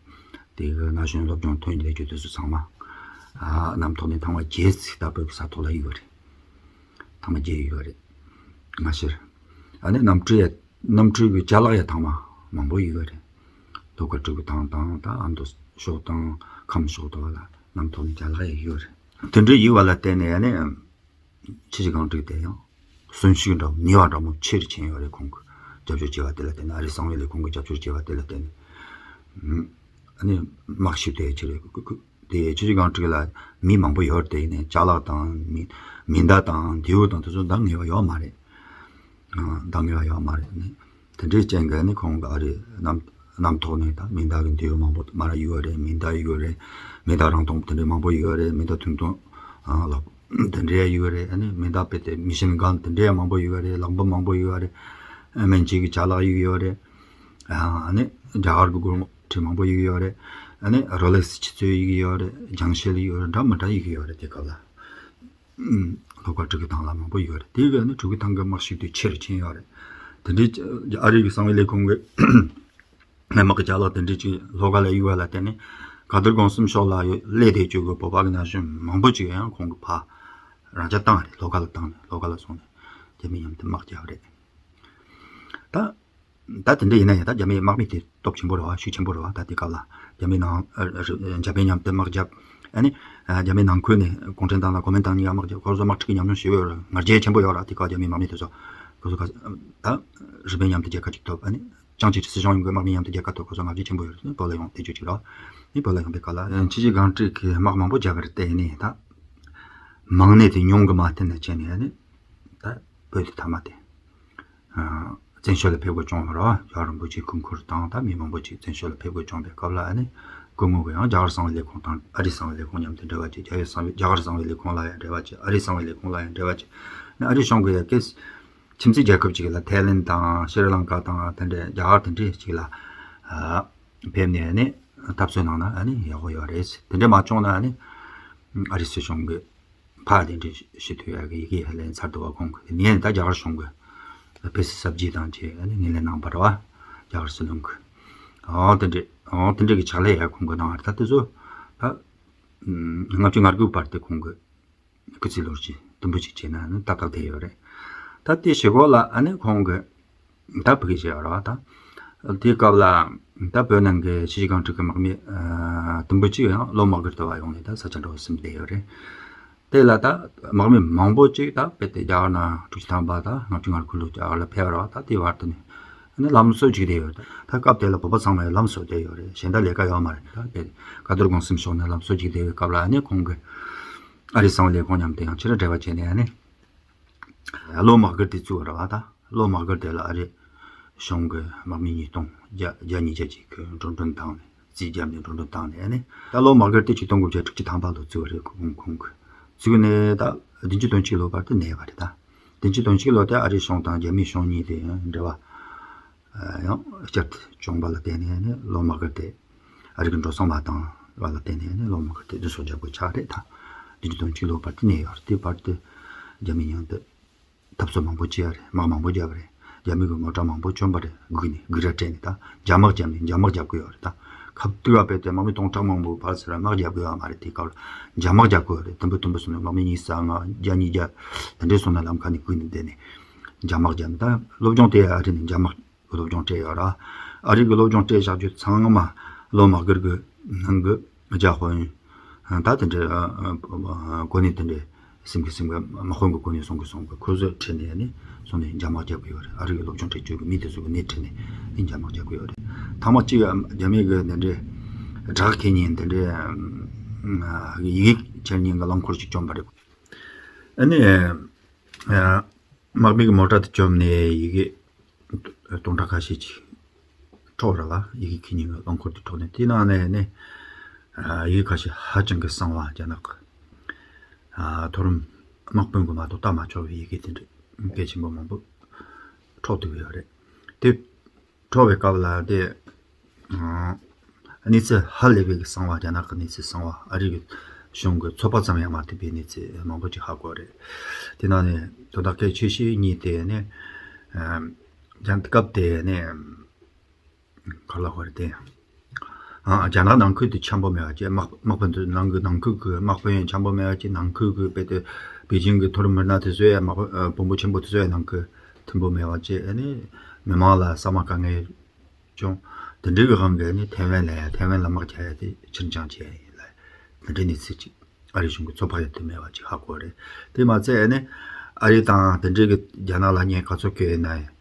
དེ་གི་ན་གཞོན་སློབ་སྦྱོང་ཐོན་ཡོད་རྒྱུ་དེ་ཚོ་ཚང་མ་ཨ་གནམ་ཐོག་ནས་ཐེངས་མ་བརྒྱད་ཅིག་ད་བོད་ཀྱི་ས་ཐོག་ལ་ཡོད་རེད། ཐེངས་མ་བརྒྱད་ཡོད་རེད། མ་གཞི་ཨ་ནི་གནམ་གྲུ་ཡ་གནམ་གྲུ་གི་ཅ་ལག་ཡ་ཐེངས་མ་མང་པོ་ཡོད་རེད། ལྷོ་ཁ་གྲུ་གུ་ཐང་དང་ད་ཨ་མདོ་ཕྱོགས་དང་ཁམས་ཕྱོགས་དེ་བ་ལ་གནམ་ཐོག་ནས་ཅ་ལག་ཡ་ཡོད་རེད། དེ་འདྲ་ཡོད་པ་ལ་བརྟེན་ནས་ཨ་ནི་ཆུ་བཞི་སྒང་དྲུག་དེ་ཡང་གསོན་ཤུགས་འདྲ་བོ་ནུས་པ་འདྲ་མོ་ཆེ་རུ་ཕྱིན་ཡོད་རེད། ཁོང་གི་རྒྱབ་སྐྱོར་བྱས་པ་དེ་ལ་བརྟེན་ནས་ཨ་རིའི་གསང་བའི་ལས་ཁུངས་ཀྱི་རྒྱབ་སྐྱོར་བྱས་པ་དེ་ལ་བརྟེན་ནས་ཨ་ནི་དམག་ཤུགས་དེ་ཆེ་རེད། དེ་ཆུ་བཞི་སྒང་དྲུག་ལ་མི་མང་པོ་ཡོད་རེད། དེ་ཡིན་ནའི་ཅ་ལག་དང་མི་མེ་མདའ་དང་མདེའུ་དང་དེ་ཚོ་འདང་ངེས་པ་ཡོད་མ་རེད། འདང་ངེས་པ་ཡོད་མ་རེད། ནི་དེ་འདྲའི་རྐྱེན་གྱིས་ནི་ཁོང་གི་ཨ་རི་གནམ་གནམ་ཐོག་ནས་ད་མེ་མདའ་གི་མདེའུ་མང་པོ་མར་གཡུག་ཡོད་རེད། མེ་མདའ་གཡུག་ཡོད་རེད། མེ་མདའ་རང་མདུང་དེ་འདྲའི་མང་པོ་གཡུག་ཡོད་རེད། མེ་མདའ་ཐུང་ཐུང་ལག་དེ་འདྲའི་གཡུག་ཡོད་རེད། ཨ་ནི་མེ་མདའ་དཔེ་དེ་མི་ཤིན་གན་དེ་འདྲའི་མང་པོ་གཡུག་ཡོད་རེད། ལག་འབུམ་མང་པོ་གཡུག་ཡོད་རེད། སྨན་བཅོས་ཀྱི་ཅ་ལག་གཡུག་ཡོད་རེད། ཨ་ནི་རྒྱ་གར་གྱི་སྒོར་མོ་ཁྲི་མང་པོ་གཡུག་ཡོད་རེད། ཨ་ནི་རོ་ལེགས་ཆུ་ཚོད་གཡུག་ཡོད་རེད། རྒྱང་ཤེལ་གཡུག་ཡོད་རེད། འདྲ་མི་འདྲ་གཡུག་ཡོད་རེད། དེ་སྐབས་ལ་ལྷོ་ཁ་གྲུ་གུ་ཐང་ལ་མང་པོ་ཡོད་རེད། དེ་ག་ནི་གྲུ་གུ་ཐང་གི་དམག་ཤུགས་དེ་ཆེ་རུ་ཕྱིན་ཡོད་རེད། དེ་འདྲའི་ཨ་རི་གི་གསང་བའི་ལས་ཁུངས་ཀྱི་དམག་གི་ཅ་ལག་དེ་འདྲའི་ཅིག་ལྷོ་ཁ་ལ་གཡུག་པ་ལ་བརྟེན་ནས་ག་དུར་གོང་གསུམ་ཕྱོགས་ལ་ཡོད་སླེབས་བསྡད་རྒྱུ་གི་བོད་པ་གི་ན་གཞོན་མང་པོ་ཅིག་ཡང་ཁོང་གི་ཕ་རང་ཅག་བཏང་རེད། ལྷོ་ཁ་ལ་བཏང་ནས་ལྷོ་ཁ་ལ་སོང་ནས་རྒྱ་མི་མཉམ་དུ་དམག་རྒྱབ་རེད། ད། ད་དེ་འདྲ་ཡིན་ན་ཡང་ད་རྒྱ་མིའི་དམག་མི་དེ་སྟོབས་ཆེན་པོ་རེད་བ། ཤུགས་ཆེན་པོ་རེད་བ། ད་དེ་སྐབས་ལ་རྒྱ་མིའི་ནང་ཨ་རི་འཇར་པན་མཉམ་དུ་དམག་རྒྱབ། ཨ་ནི་ཨ་རྒྱ་མིའི་ནང་ཁུལ་ནས་གུང་ཁྲན་ཏང་དང་གོ་མིན་ཏང་གཉིས་ཀ་དམག་རྒྱབ། ཁོ་ཚོ་དམག་འཁྲུག་གི་ཉམས་མྱོང་ཞེ་པོ་ཡོད་རེད། ང་རྒྱལ་ཆེན་པོ་ཡོད་རེད། དེ་སྐབས་རྒྱ་མིའི་དམག་མི་དེ་ཚོ་ཁོ་ཚོ་ག་ད་རི་པིན་མཉམ་དུ་རྒྱལ་ཁ་ཅིག་ཐོབ། ཨ་ནི་ ཅང་ཅེ་སྲིད་གཞུང་ཡོང་གི་དམག་མི་མཉམ་དུ་རྒྱལ་ཁ་ཐོབ་ཁོ་ཚོ་ང་ཚོས་ཆེན་པོ་ཡོད་རེད། བོད་ལ་ཡོང་བསྡད་རྒྱུ་ཅིག་རེད། ནི་བོད་ལ་ཡོང་པའི་སྐབས་ལ་ཆི་ཅི་སྒང་དྲུག་གི་དམག་མང་པོ་རྒྱབ་པར་བརྟེན་ནས་ད་མང་ནས་དེ་ཉུང་གི་མ་བརྟེན་ནས་བྱས་ནས་ནི་ད་བོད་དེ་ཐ་མ་དེ་བཙན་བྱོལ་ལ་ཕེབས་དགོས་བྱུང་བ་རེད། རྒྱལ་བ་རིན་པོ་ཆེའི་སྐུ་འཁུར་དང་ད་མི་མང་པོ་ཅིག་བཙན་བྱོལ་ལ་ཕེབས་དགོས་བྱུང་བའི་སྐབས་ལ་ནི་སྐུ་ངོ་གིས་ཡང་རྒྱ་གར་གསང་བའི་ལས་ཁུངས་དང་ཨ་རིའི་གསང་བའི་ལས་ཁུངས་མཉམ་དུ་འབྲེལ་བ་བྱས། རྒྱ་ཡུལ་གསང་བའི་རྒྱ་གར་གསང་བའི་ལས་ཁུངས་ལ་ཡང་འབྲེལ་བ་བྱས། ཨ་རིའི་གསང་བའི་ལས་ཁུངས་ལ་ཡང་འབྲེལ་བ་བྱས། ནི་ཨ་རིའི་གཞུང་གིས་ཡ་གིས་ཁྱིམ་མཚེས་རྒྱལ་ཁབ་ཅིག་ལ་ཐའི་ལེན་དང་ཤྲི་ལང་ཀ་དང་དེ་འདྲའི་རྒྱ་གར་དེ་འདྲའི་ཅིག་ལ་ཨ་ཕེབས་ནས་ནི་འཐབ་རྩོད་གནང་ན་ཨ་ནི་ཡག་པོ་ཡོད་རེད། དེ་འདྲ་མ་བྱུང་ན་ཨ་ནི་ཨ་རིའི་སྲིད་གཞུང་གིས་ཕར་དེ་འདྲའི་ཞུ་ཐུབ་ཡག་གི་ཡི་གེ་ལེན་ཚར་འདུག་བ། ཁོང་གིས་ངས་ད་རྒྱ་གར་གཞུང་གི་ཕེབས་བསུ་གཟབ་རྒྱས་དང་བཅས་ཨ་ནི་ངོས་ལེན་གནང་བ་རེད་བ། རྒྱ་གར་སྲིད་བློན་གྱིས་ཨོ་དེ་འདྲའི་ཨོ་དེ་འདྲའི་གི་ཕྱག་ལས་ཡག་ཁོང་གིས་གནང་བ་རེད། ད་དེ་ཚོ་ད་ལྔ་བཅུ་ང་དགུ་བར་དུ་ཁོང་གིས་སྐུ་ཚེ་ལོ་རྒྱུས་དུམ་བུ་གཅིག་བྱས་ན་ནི་ཏག་ཏག་བསྡད་ཡོད་རེད། ད་དེ་བྱེད་སྒོ་ལ་ཨ་ནི་ཁོང་གིས་ད་ཕ་གི་བྱས་ཡོད་རེད་བ། ད་དེའི་སྐབས་ལ་ད་བོད་ནང་གི་ཆི་ཅི་སྒང་དྲུག་གི་དམག་མི་དུམ་བུ་གཅིག་ཡང་ལོ་དམག་སྒར་དུ་བ་ཡོང་ནས་ད་ས་ཆ་འགྲོ་བ་སེམས་བསྡད་ཡོད་རེད། དེ་ལ་ད་དམག་མི་མང་པོ་ཅིག་ད་དཔེ་དེ་རྒྱ་གར་ནང་དྲུག་ཅུ་ཐམ་པ་ད་ལྔ་བཅུ་ང་དགུ་ལོ་རྒྱ་གར་ལ་ཕེབས་རེད་བ། ད་དེའི་བར་དུ་ནི་ནི་ལམ་གསོ་བྱེད་བསྡད་ཡོད་རེད། ད་སྐབས་དེ་ལ་བོད་པ་ཚང་མས་ལམ་གསོ་བསྡད་ཡོད་རེད། གཞན་དག་ལས་ཀ་ཡོད་མ་རེད། ད་དེ་ཀ་རྡོར་དགོན་གསུམ་ཕྱོགས་ནས་ལམ་གསོ་བྱེད་བསྡད་པའི་སྐབས་ལ་ཨ་ནི་ཁོང་གིས་ཨ་རིའི་གསང་བའི་ལས་ཁུངས་མཉམ་དུ་ཡང་ཕྱི་ར་འབྲེལ་བ་བྱས་ནས་ཨ་ནི་ལོ་དམག་སྒར་དེ་བཙུགས་པ་རེད་བ། ད་ལོ་དམག་སྒར་དེ་ལ་ཨ་རིའི་གཞུང་གི་དམག་མི་ཉིས་སྟོང་བརྒྱ་བརྒྱ་ཉིས་བརྒྱ་ཅིག་གིས་འགྲོ་གྲོན་བཏང་ནས་རྩིས་བརྒྱབ་ནས་འགྲོ་གྲོན་བཏང་ནས་ཨ་ནི་ད་ལོ་དམག་སྒར་དེ་ཆིག་སྟོང་དགུ་བརྒྱ་དྲུག་ཅུ་ཐམ་པ་ལོ་བཙུགས་པ་རེད། ཁོང་ཁོང་གིས་བཙུགས་ནས་ད་བདུན་ཅུ་དོན་གཅིག་ལོ་བར་དུ་གནས་པ་རེད། ད་བདུན་ཅུ་དོན་གཅིག་ལོ་དེ་ཨ་རིའི་གཞུང་དང་རྒྱ་མིའི་གཞུང་གཉིས་དེ་འབྲེལ་བ་ཡང་བསྐྱར་དུ་བྱུང་བ་ལ་བརྟེན་ནས་ནི་ལོ་དམག་སྒར་དེ་ཨ་རི་གི་འགྲོ་སོང་མ་བཏང་བ་ལ་བརྟེན་ནས་ནི་ལོ་དམག་སྒར་དེ་འདི་ཚོ་རྒྱབ་དགོས་ཆགས་རེད། ད་འདི་ནི་དོན་གཅིག་ལོ་བར་དུ་གནས་ཡོད་རེད། དེ་བར་དུ་རྒྱ་མི་མཉམ་དུ་འཐབ་རྩོད་མང་པོ་བྱས་རེད། དམག་མང་པོ་བརྒྱབ་རེད། རྒྱ་མི་གི་མོ་ཊ་མང་པོ་བཅོམ་པ་རེད། སྒུག་ནས་སྒུག་ར་སྤྲད་ནས་ད་འཇབ་དམག་བརྒྱབ་ནས་འཇབ་དམག་རྒྱབ་གི་ཡོད་རེད། ད་ཁ་བཏུད་པ་བས་ཏེ་དམག་མི་སྟོང་ཕྲག་མང་པོ་ཕར་ཚུར་དམག་རྒྱབ་གི་ཡོད་མ་རེད། དེ་སྐབས་ལ་འཇབ་དམག་རྒྱབ་གི་ཡོད་རེད། དུམ་བུ་དུམ་བུ་སོང་ནས་དམག་མི་ཉི་ཤུ་རྩ་ལྔ་བརྒྱ་ཉིས་བརྒྱ་དེ་འདྲའི་སོང་ནས་ལམ་ཁ་ནས་སྒུག་ནས་བསྡད་ནས་འཇབ་དམག་བརྒྱབ་ནས། ད་སློབ་སྦྱོང་དེ་ཨ་རི་ནས་འཇབ་དམག་གི་སློབ་སྦྱོང་སྤྲད་ཡོད་ར། ཨ་རི་གི་སློབ་སྦྱོང་སྤྲད་བཞག་རྒྱུ་ཚང་མ་ལོ་དམག་སྒར་གི་ནང་གི་རྒྱ་དཔོན་ད་དེ་འདྲའི་གོ་གནས་དེ་འདྲའི་སེམས་ཀྱི་སེམས་ཀྱི་དམག་དཔོན་གྱི་གོ་གནས་སོང་གི་སོང་གི་ཁོ་ཚོས་ཁྲིད་ནས་ནི་སོང་ནས་འཇབ་དམག་རྒྱབ་གི་ཡོད་རེད། ཨ་རི་གི་སློབ་སྦྱོང་སྤྲད་རྒྱུ་གི་མི་དེ་ཚོ་གི་ནས་ཁྲིད་ནས་ནི་འཇབ་དམག་རྒྱབ་གི་ཡོད་རེད། ཐ་མ་གཅིག་རྒྱ་མི་གི་དེ་འདྲའི་དྲག་ཁེ་ཉིན་དེ་འདྲའི་ཡི་གེ་འཁྱེར་མཁན་གི་རླངས་འཁོར་ཅིག་བཅོམ་པ་རེད། ཨ་ནི་དམག་མི་གི་མོ་ཊ་དེ་བཅོམ་ནས་ཡི་གེ་སྟོང་ཕྲག་ཁ་ཤས་ཅིག་འཕྲོག་ར་བ། ཡི་གེ་འཁྱེར་མཁན་གི་རླངས་འཁོར་དེ་འཕྲོག་ནས་དེ་ནང་ནས་ནི་ཡི་གེ་ཁ་ཤས་ཧ་ཅང་གི་གསང་བ། རྒྱ་ནག་གི་མཐོ་རིམ་དམག་དཔོན་གྱིས་མ་གཏོགས་བལྟ་མ་ཆོག་པའི་ཡི་གེ་དེ་འདྲ་གལ་ཆེན་པོ་མང་པོ་འཕྲོག་བསྡད་ཡོད་རེད། དེ་འཕྲོག་པའི་སྐབས་ལ་དེ་གནས་ཚུལ་ཧ་ལས་པའི་གསང་བ། རྒྱ་ནག་གི་གནས་ཚུལ་གསང་བ། ཨ་རི་གི་གཞུང་གི་ཚོད་དཔག་ཙམ་ཡང་མ་ཐེབས་པའི་གནས་ཚུལ་མང་པོ་ཅིག་ཧ་གོ་རེད། དེ་ནང་ནས་དོན་དག་གལ་ཆེ་ཤོས་གཉིས་དེ་ནི་རྒྱ་སྐབས་དེ་ནི་ག་ལ་གོ་རེད་དེ། ཨ་རྒྱ་ནག་ནང་ཁུལ་དུ་འཆམ་པོ་མེད་པ་བཅས། དམག་དམག་དཔོན་དུ་ནང་གི་ནང་ཁུལ་གྱི་དམག་དཔོན་འཆམ་པོ་མེད་པ་བཅས། ནང་ཁུལ་གྱི་དཔེ་དེ་པེ་ཅིང་གི་མཐོ་རིམ་མི་སྣ་དེ་ཚོ་ཡང་དམག་དཔོན་དཔོན་པོ་ཆེན་པོ་དེ་ཚོ་ཡང་ནང་ཁུལ་མཐུན་པོ་མེད་པ་བཅས། ཨ་ནི་མི་མང་ལ་ས་མ་དཀའ་ངལ་བྱུང་། དེ་འདྲའི་གི་དབང་གིས་ནི་ཐའེ་ཝན་ལ་ཡང་ཐའེ་ཝན་ལ་དམག་རྒྱག་ཡ་དེ་ཕྱིར་འགྱངས་བྱས་ཡིན་ལ། དེ་འདྲའི་གནས་ཚུལ་ཅིག་ཨ་རི་གཞུང་གི་ཚོད་དཔག་ཡོད་དུ་མེད་པ་ཅིག་ཧ་གོ་རེད། དེ་མ་ཚད་ནི་ཨ་རི་དང་དེ་འདྲའི་གི་རྒྱ་ནག་ལ་ཉེན་ཁ་ཚོད་སྐྱེལ་ཡིན་ན་ཡང་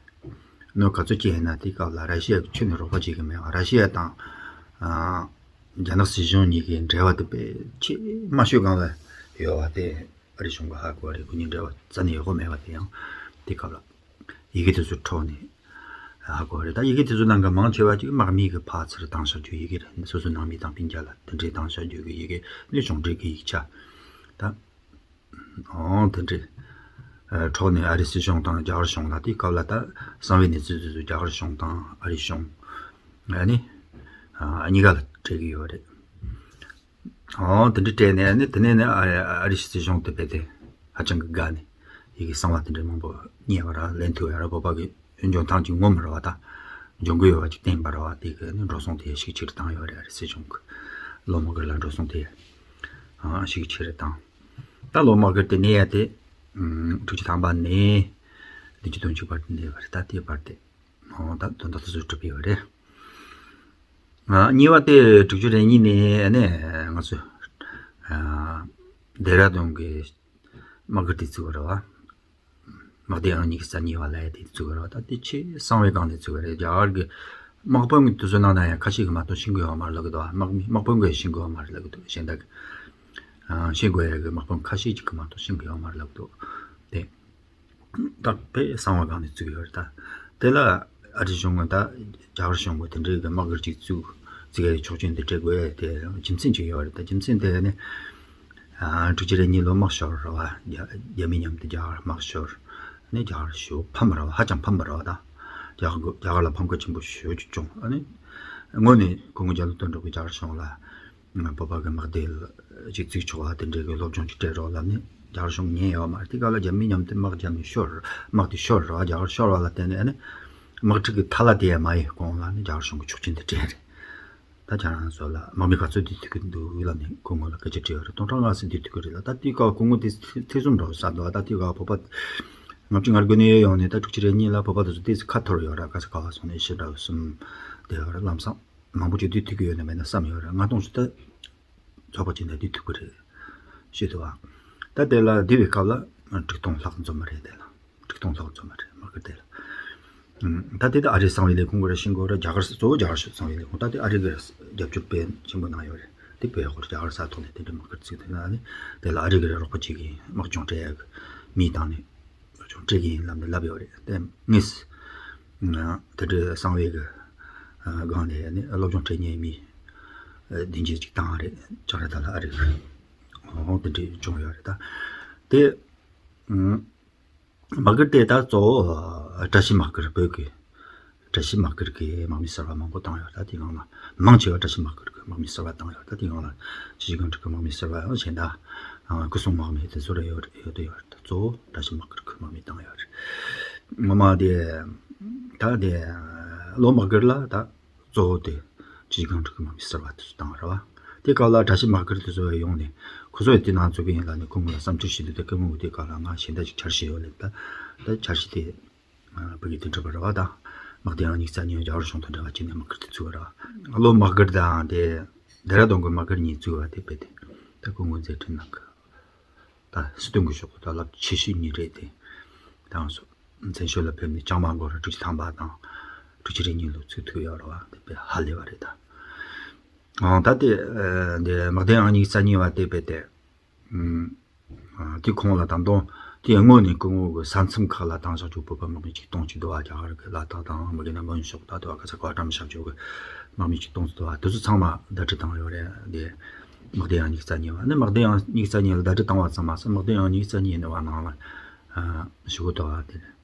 གནོད་ག་ཚོད་སྐྱེལ་ཡིན་ན་དེའི་སྐབས་ལ་ར་ཤི་ཡ་གི་ཁྱོན་ནས་རོགས་པ་བྱེད་གི་མེད་པ། ར་ཤི་ཡ་དང་ཨ་རྒྱ་ནག་སྲིད་གཞུང་གཉིས་ཀྱི་འབྲེལ་བ་དེ་དཔེ་ཆེས་དམའ་ཤོས་སྒང་ལ་ཡོད་པ་དེ་ཨ་རི་གཞུང་གི་ཧ་གོ་རེད། ཁོ་གཉིས་འབྲེལ་བ་རྩ་ནས་ཡོད་གོ་མེད་པ་དེ་ཡང་དེ་སྐབས་ལ་ཡི་གེ་དེ་ཚོ་འཕྲོག་ནས་ཧ་གོ་རེད། ད་ཡི་གེ་དེ་ཚོ་ནང་གི་མང་ཆེ་བ་ཅིག་དམག་མི་གི་ཕར་ཚུར་བཏང་བཞག་རྒྱུ་ཡི་གེ་རེད། སོ་སོའི་ནང་མི་དང་སྤུན་ཀྱག་ལ་དེ་འདྲའི་བཏང་བཞག་རྒྱུ་གི་ཡི་གེ་ནི་གཞུང་འབྲེལ་གི་ཡིག་ཆ་ད་ཨོ་དེ་འདྲའི་འཕྲོག་ནས་ཨ་རི་སྲིད་གཞུང་དང་རྒྱ་གར་གཞུང་ལ། དེའི་སྐབས་ལ་ད་གསང་བའི་གནས་ཚུལ་དེ་ཚོ་རྒྱ་གར་གཞུང་དང་ཨ་རི་གཞུང་ཨ་ནི་གཉིས་ཀ་ལ་སྤྲད་གི་ཡོད་རེད། ཨོ་དེ་འདྲ་སྤྲད་ནས་ནི་དེ་ནས་ནི་ཨ་ཨ་རི་སྲིད་གཞུང་དེ་བས་ཏེ་ཧ་ཅང་གི་དགའ་ནས་ཡི་གེ་གསང་བ་དེ་འདྲ་མང་པོ་རྙེད་པ་ར་ལེན་ཐུབ་ཡ་ར། བོད་པ་གི་འཇོན་ཐང་ཅིག་ངོམ་ར་བ་ད་འཇོན་གི་ཡོད་པ་ཅིག་བསྟན་པ་ར་བ། དེ་གི་ནི་འགྲོ་སོང་དེ་ཞིག་ཆེ་རུ་བཏང་ཡོད་རེད། ཨ་རི་སྲིད་གཞུང་གི་ལོ་དམག་སྒར་ལ་འགྲོ་སོང་དེ་ཨ་ཞིག་ཆེ་རུ་བཏང་། ད་ལོ་དམག་སྒར་དེ་གནས་ཡ་དེ་ཨུམ་དྲུག་ཅུ་ཐམ་པ་ནས་བདུན་ཅུ་དོན་གཅིག་བར་དུ་གནས་པ་རེད། ད་དེའི་བར་དེ་ཨོ་ད་དོན་དག་དེ་ཚོ་གྲུབ་ཡོད་རེད། ཨ་གཉིས་པ་དེ་དྲུག་ཅུ་རེ་གཉིས་ནས་ནས་ང་ཚོ་ཨ་ལྡེ་ར་ལྡུན་གྱི་དམག་སྒར་དེ་བཙུགས་པ་རེད་བ། དམག་སྡེ་ཨང་གཉིས་རྩ་གཉིས་པ་ལབ་ཡ་དེ་བཙུགས་པ་རེད་བ། ད་དེ་ཆེས་གསང་བའི་སྒང་ནས་བཙུགས་པ་རེད། རྒྱ་གར་གྱི་དམག་དཔོན་གྱི་དུས་ཚོད་ནང་ན་ཡང་ཁ་ཤས་ཀྱིས་མ་གཏོགས་ཤེས་ཀྱི་ཡོད་མ་རེད་ལབ་ཀྱི་འདུག་དམག་མི་དམག་དཔོན་གྱིས་ཤེས་ཀྱི་ཡོད་མ་རེད་ལབ་ཀྱི་འདུག་གཞན་དག་གི་ཤེས་དགོས་ཡ་གི་དམག་དཔོན་ཁ་ཤས་ཅིག་གིས་མ་གཏོགས་ཤེས་ཀྱི་ཡོད་མ་རེད་ལབ་ཀྱི་འདུག་དེ། ད་དཔེ་གསང་བ་སྒང་ནས་བཙུགས་ཡོད་རེད། ད་དེ་ལ་ཨ་རིའི་གཞུང་གིས་ད་རྒྱ་གར་གཞུང་གིས་དེ་འདྲའི་གི་དམག་སྒར་ཅིག་བཙུགས་བཙུགས་ཡ་ཆོག་མཆན་དེ་སྤྲད་དགོས་ཡ་དེ་རྒྱུ་མཚན་ཅིག་ཡོད་རེད། ད་རྒྱུ་མཚན་དེ་ནི་ཨ་དྲུག་ཅུ་རེ་གཉིས་ལོ་དམག་ཤོར་རེད་བ། རྒྱ་རྒྱ་མི་མཉམ་དུ་རྒྱ་གར་དམག་ཤོར་ནས་རྒྱ་གར་ཞེ་པོ་ཕམ་པ་རེད་བ། ཧ་ཅང་ཕམ་པ་རེད་བ། ད་རྒྱ་གར་རྒྱ་གར་ལ་ཕམ་ཁ་ཆེན་པོ་ཞེ་པོ་ཅིག་བྱུང་། ཨ་ནི་དངོས་ནས་སྐུ་ངོ་རྒྱ་ལོ་དོན་གྲུབ་ཀྱིས་རྒྱ་གར་གཞུང་ལ་བོད་པ་གི་དམག་སྡེ་ལ་ཅིག་བཙུགས་ཆོག་ལ་དེ་འདྲའི་གི་སློབ་སྦྱོང་ཅིག་སྤྲད་རོགས་ལབ་ནས་རྒྱ་གར་གཞུང་ཉན་ཡོད་མ་རེད། དེ་ག་ལ་རྒྱ་མི་མཉམ་དུ་དམག་རྒྱབ་ནས་ཤོར། དམག་དེ་ཤོར་རོགས། རྒྱ་གར་ཤོར་བ་ལ་བརྟེན་ནས་ཨ་ནི་དམག་འཁྲུག་གི་ཐལ་བ་དེ་ཡང་མ་ཡལ་གོང་ལ་ནི་རྒྱ་གར་གཞུང་གི་ཆོག་མཆན་དེ་སྤྲད་རེད། ད་ཁྱེད་རང་ཚོ་ལ་དམག་མི་ག་ཚོད་འདུས་ཐུབ་ཀྱི་འདུག་ལབ་ནས་སྐུ་ངོ་ལ་སྐད་ཆ་དྲིས་ཡོད་རེད། སྟོང་ཕྲག་ལྔ་ཙམ་འདུས་ཐུབ་ཀྱི་རེད་ལ། ད་དེའི་སྐབས་སྐུ་ངོ་དེ་ཐེ་ཚོམ་འདྲ་བོ་ཟ་འདུག་ད་དེའི་སྐབས་བོད་པ་ལྔ་བཅུ་ང་དགུ་ནས་ཡོང་ནས་ད་དྲུག་ཅུ་རེ་གཉིས་ལ་བོད་པ་དེ་ཚོ་ཏོག་ཙམ་ཁ་འཐོར་ཡོད་ར། ག་ས་ག་བ་སོང་ནས་ཕྱི་དྲགས་གསུམ་བསྡད་ཡོད་ར། ལམ་སང་མང་པོ་ཅིག་འདུས་ཐུབ་ཀྱི་ཡོད་ན་མེད་ན་བསམ་ཡོད་ར། ལྔ་སྟོང་ཙམ་ད་ཚོགས་པ་ཅིག་ནས་འདུས་ཐུབ་ཀྱི་རེད་ཤེས་ཐུབ་བ། ད་དེ་ལ་འདུས་པའི་སྐབས་ལ་དྲུག་སྟོང་ལྷག་འཛོམས་པ་རེད། དེ་ལ་དྲུག་སྟོང་ལྷག་འཛོམས་པ་རེད། དམག་སྒར་དེ་ལ། ད་དེ་ད་ཨ་རིའི་གསང་བའི་ལས་ཁུངས་ཀྱིས་ར་ཤེས་དགོས་ར། རྒྱ་གར་གཙོ་བོ་རྒྱ་གར་གསང་བའི་ལས་ཁུངས་ད་དེ་ཨ་རི་གིས་རྒྱབ་སྐྱོར་དཔེ་ཆེན་པོ་གནང་ཡོད་རེད། དེ་དཔེ་ཡག་པོ་རེད། རྒྱ་གར་ས་ཐོག་ནས་དེ་འདྲའི་དམག་སྒར་བཙུགས། དེ་ན་ནི་དེ་ལ་ཨ་རི་གིས་ར་རོགས་པ་བྱེད་ཀྱི་དམག་སྦྱོང་སྤྲད་ཡག་གི་མི་བཏང་ནས་དམག་སྦྱོང་སྤྲད་ཀྱི་ཡིན་ལབ་ནས་ལབ་ཡོད་རེད། དེ་ངས་དེ་འདྲའི་གསང་བའི་གི་སྒང་ནས་ནི་སློབ་སྦྱོང་སྤྲད་མཁན་མི་བདུན་བརྒྱད་ཅིག་བཏང་བ་རེད། ལྕགས་རི་ཐང་ལ་ཨ་རི་གི་འོང་དེ་འདྲའི་བྱུང་ཡོད་རེད། ད་དེ། དམག་སྒར་དེ་ད་གཙོ་བོ་བཀྲ་ཤིས་དམག་སྒར། བོད་ཀྱི་བཀྲ་ཤིས་དམག་སྒར་གྱི་དམག་མི་གསར་པ་མང་པོ་བཏང་ཡོད། ད་དེ་སྒང་ལ་མང་ཆེ་བ་བཀྲ་ཤིས་དམག་སྒར་གྱི་དམག་མི་གསར་པ་བཏང་ཡོད། ད་དེ་སྒང་ལ་ཆུ་བཞི་སྒང་དྲུག་གི་དམག་མི་གསར་པ་ཡང་གཞན་དག་སྐུ་སྲུང་དམག་མི་དེ་ཚོ་རེ་ཡོད་ཡོད་དུ་ཡོད། ད་གཙོ་བོ་བཀྲ་ཤིས་དམག་སྒར་གྱི་དམག་མི་བཏང་ཡོད་རེད། ངོ་མ་དེ་ད་དེ་ལོ་དམག་སྒར་ལ་ད། གཙོ་བོ་དེ་ཆུ་བཞི་སྒང་དྲུག་གི་དམག་མི་གསར་པ་དེ་ཚོ་བཏང་བ་རེད་བ། དེ་སྐབས་ལ་བཀྲ་ཤིས་དམག་སྒར་དེ་ཚོ་ཡོང་ནས་ཁོ་ཚོ་ཡང་དེ་ནང་ཚུད་ཀྱི་ཡིན་ལབ་ནས་ཁོང་ལ་བསམ་ཚུལ་ཞིག་འདུག་ད་སྐུ་ངོ་དེ་སྐབས་ལ་ང་གཞན་དག་ཅིག་འཆར་གཞི་ཡོད་ལབ། ད་ད་འཆར་གཞི་དེ་བོད་ཀྱི་དོན་འགྲུབ་པ་རེད་བ། ད་དམག་སྡེ་ཨང་གཉིས་རྩ་གཉིས་རྒྱ་གར་གཞུང་དང་འབྲེལ་བ་བྱས་ནས་དམག་སྒར་དེ་བཙུགས་པ་རེད་བ། ལོ་དམག་སྒར་དང་དེ་ལྡེ་ར་ལྡུན་གྱི་དམག་སྒར་གཉིས་བཙུགས་པ་དེ་དཔེ་དེ་ད་སྐུ་ངོ་མཛད་འཕྲིན་གནང་གི་ད་སྲིད་དོན་གྱི་ཕྱོགས་ཀྱི་ད་རླབས་ཆེ་ཤོས་གཉིས་རེད་དེ། ད་ང་ཚོ་བཙན་བྱོལ་ལ་ཕེབས་ནས་ལྕང་མ་འགོར་དྲུག་ཅུ་ཐམ་པ་དང་དྲུག་ཅུ་རེ་གཉིས་ལོ་ཚུད་ཐུབ་ཡོད་རེད་བ། དེ་དཔེ་ཧ་ལས་པ་རེད་ད། ཨང་ད་དེ་ཨ་འདི་དམག་སྡེ་ཨང་གཉིས་རྩ་གཉིས་པ་དེ་དཔེ་དེ། ཨ་དེ་ཁོང་ལ་ད་དུང་དེ་སྔོན་ནས་སྐུ་ངོ་གི་ས་མཚམས་ཁག་ལ་བཏང་བཞག་རྒྱུ་བོད་པ་དམག་མི་ཆིག་སྟོང་ཅིག་འདུག་བ། རྒྱ་གར་གི་ལ་དྭགས་དང་མི་གི་ན་མོན་ཕྱོགས་ད་དེ་བ་ག་ས་ག་བཀྲམ་བཞག་རྒྱུ་གི་དམག་མི་ཆིག་སྟོང་ཙམ་འདུག་བ། དེ་ཚོ་ཚང་མ་ཟླ་སྒྲིལ་བཏང་ཡོད་རེད། དེ་དམག་སྡེ་ཨང་གཉིས་རྩ་གཉིས་པ་ནི་དམག་སྡེ་ཨང་གཉིས་རྩ་གཉིས་ལ་ཟླ་སྒྲིལ་བཏང་བ་ཙམ་མ་ཟད་དམག་སྡེ་ཨང་གཉིས་རྩ་གཉིས་ནི་བ་ནང་ལ་ཞུ་གི་འདུག་བ། དེ་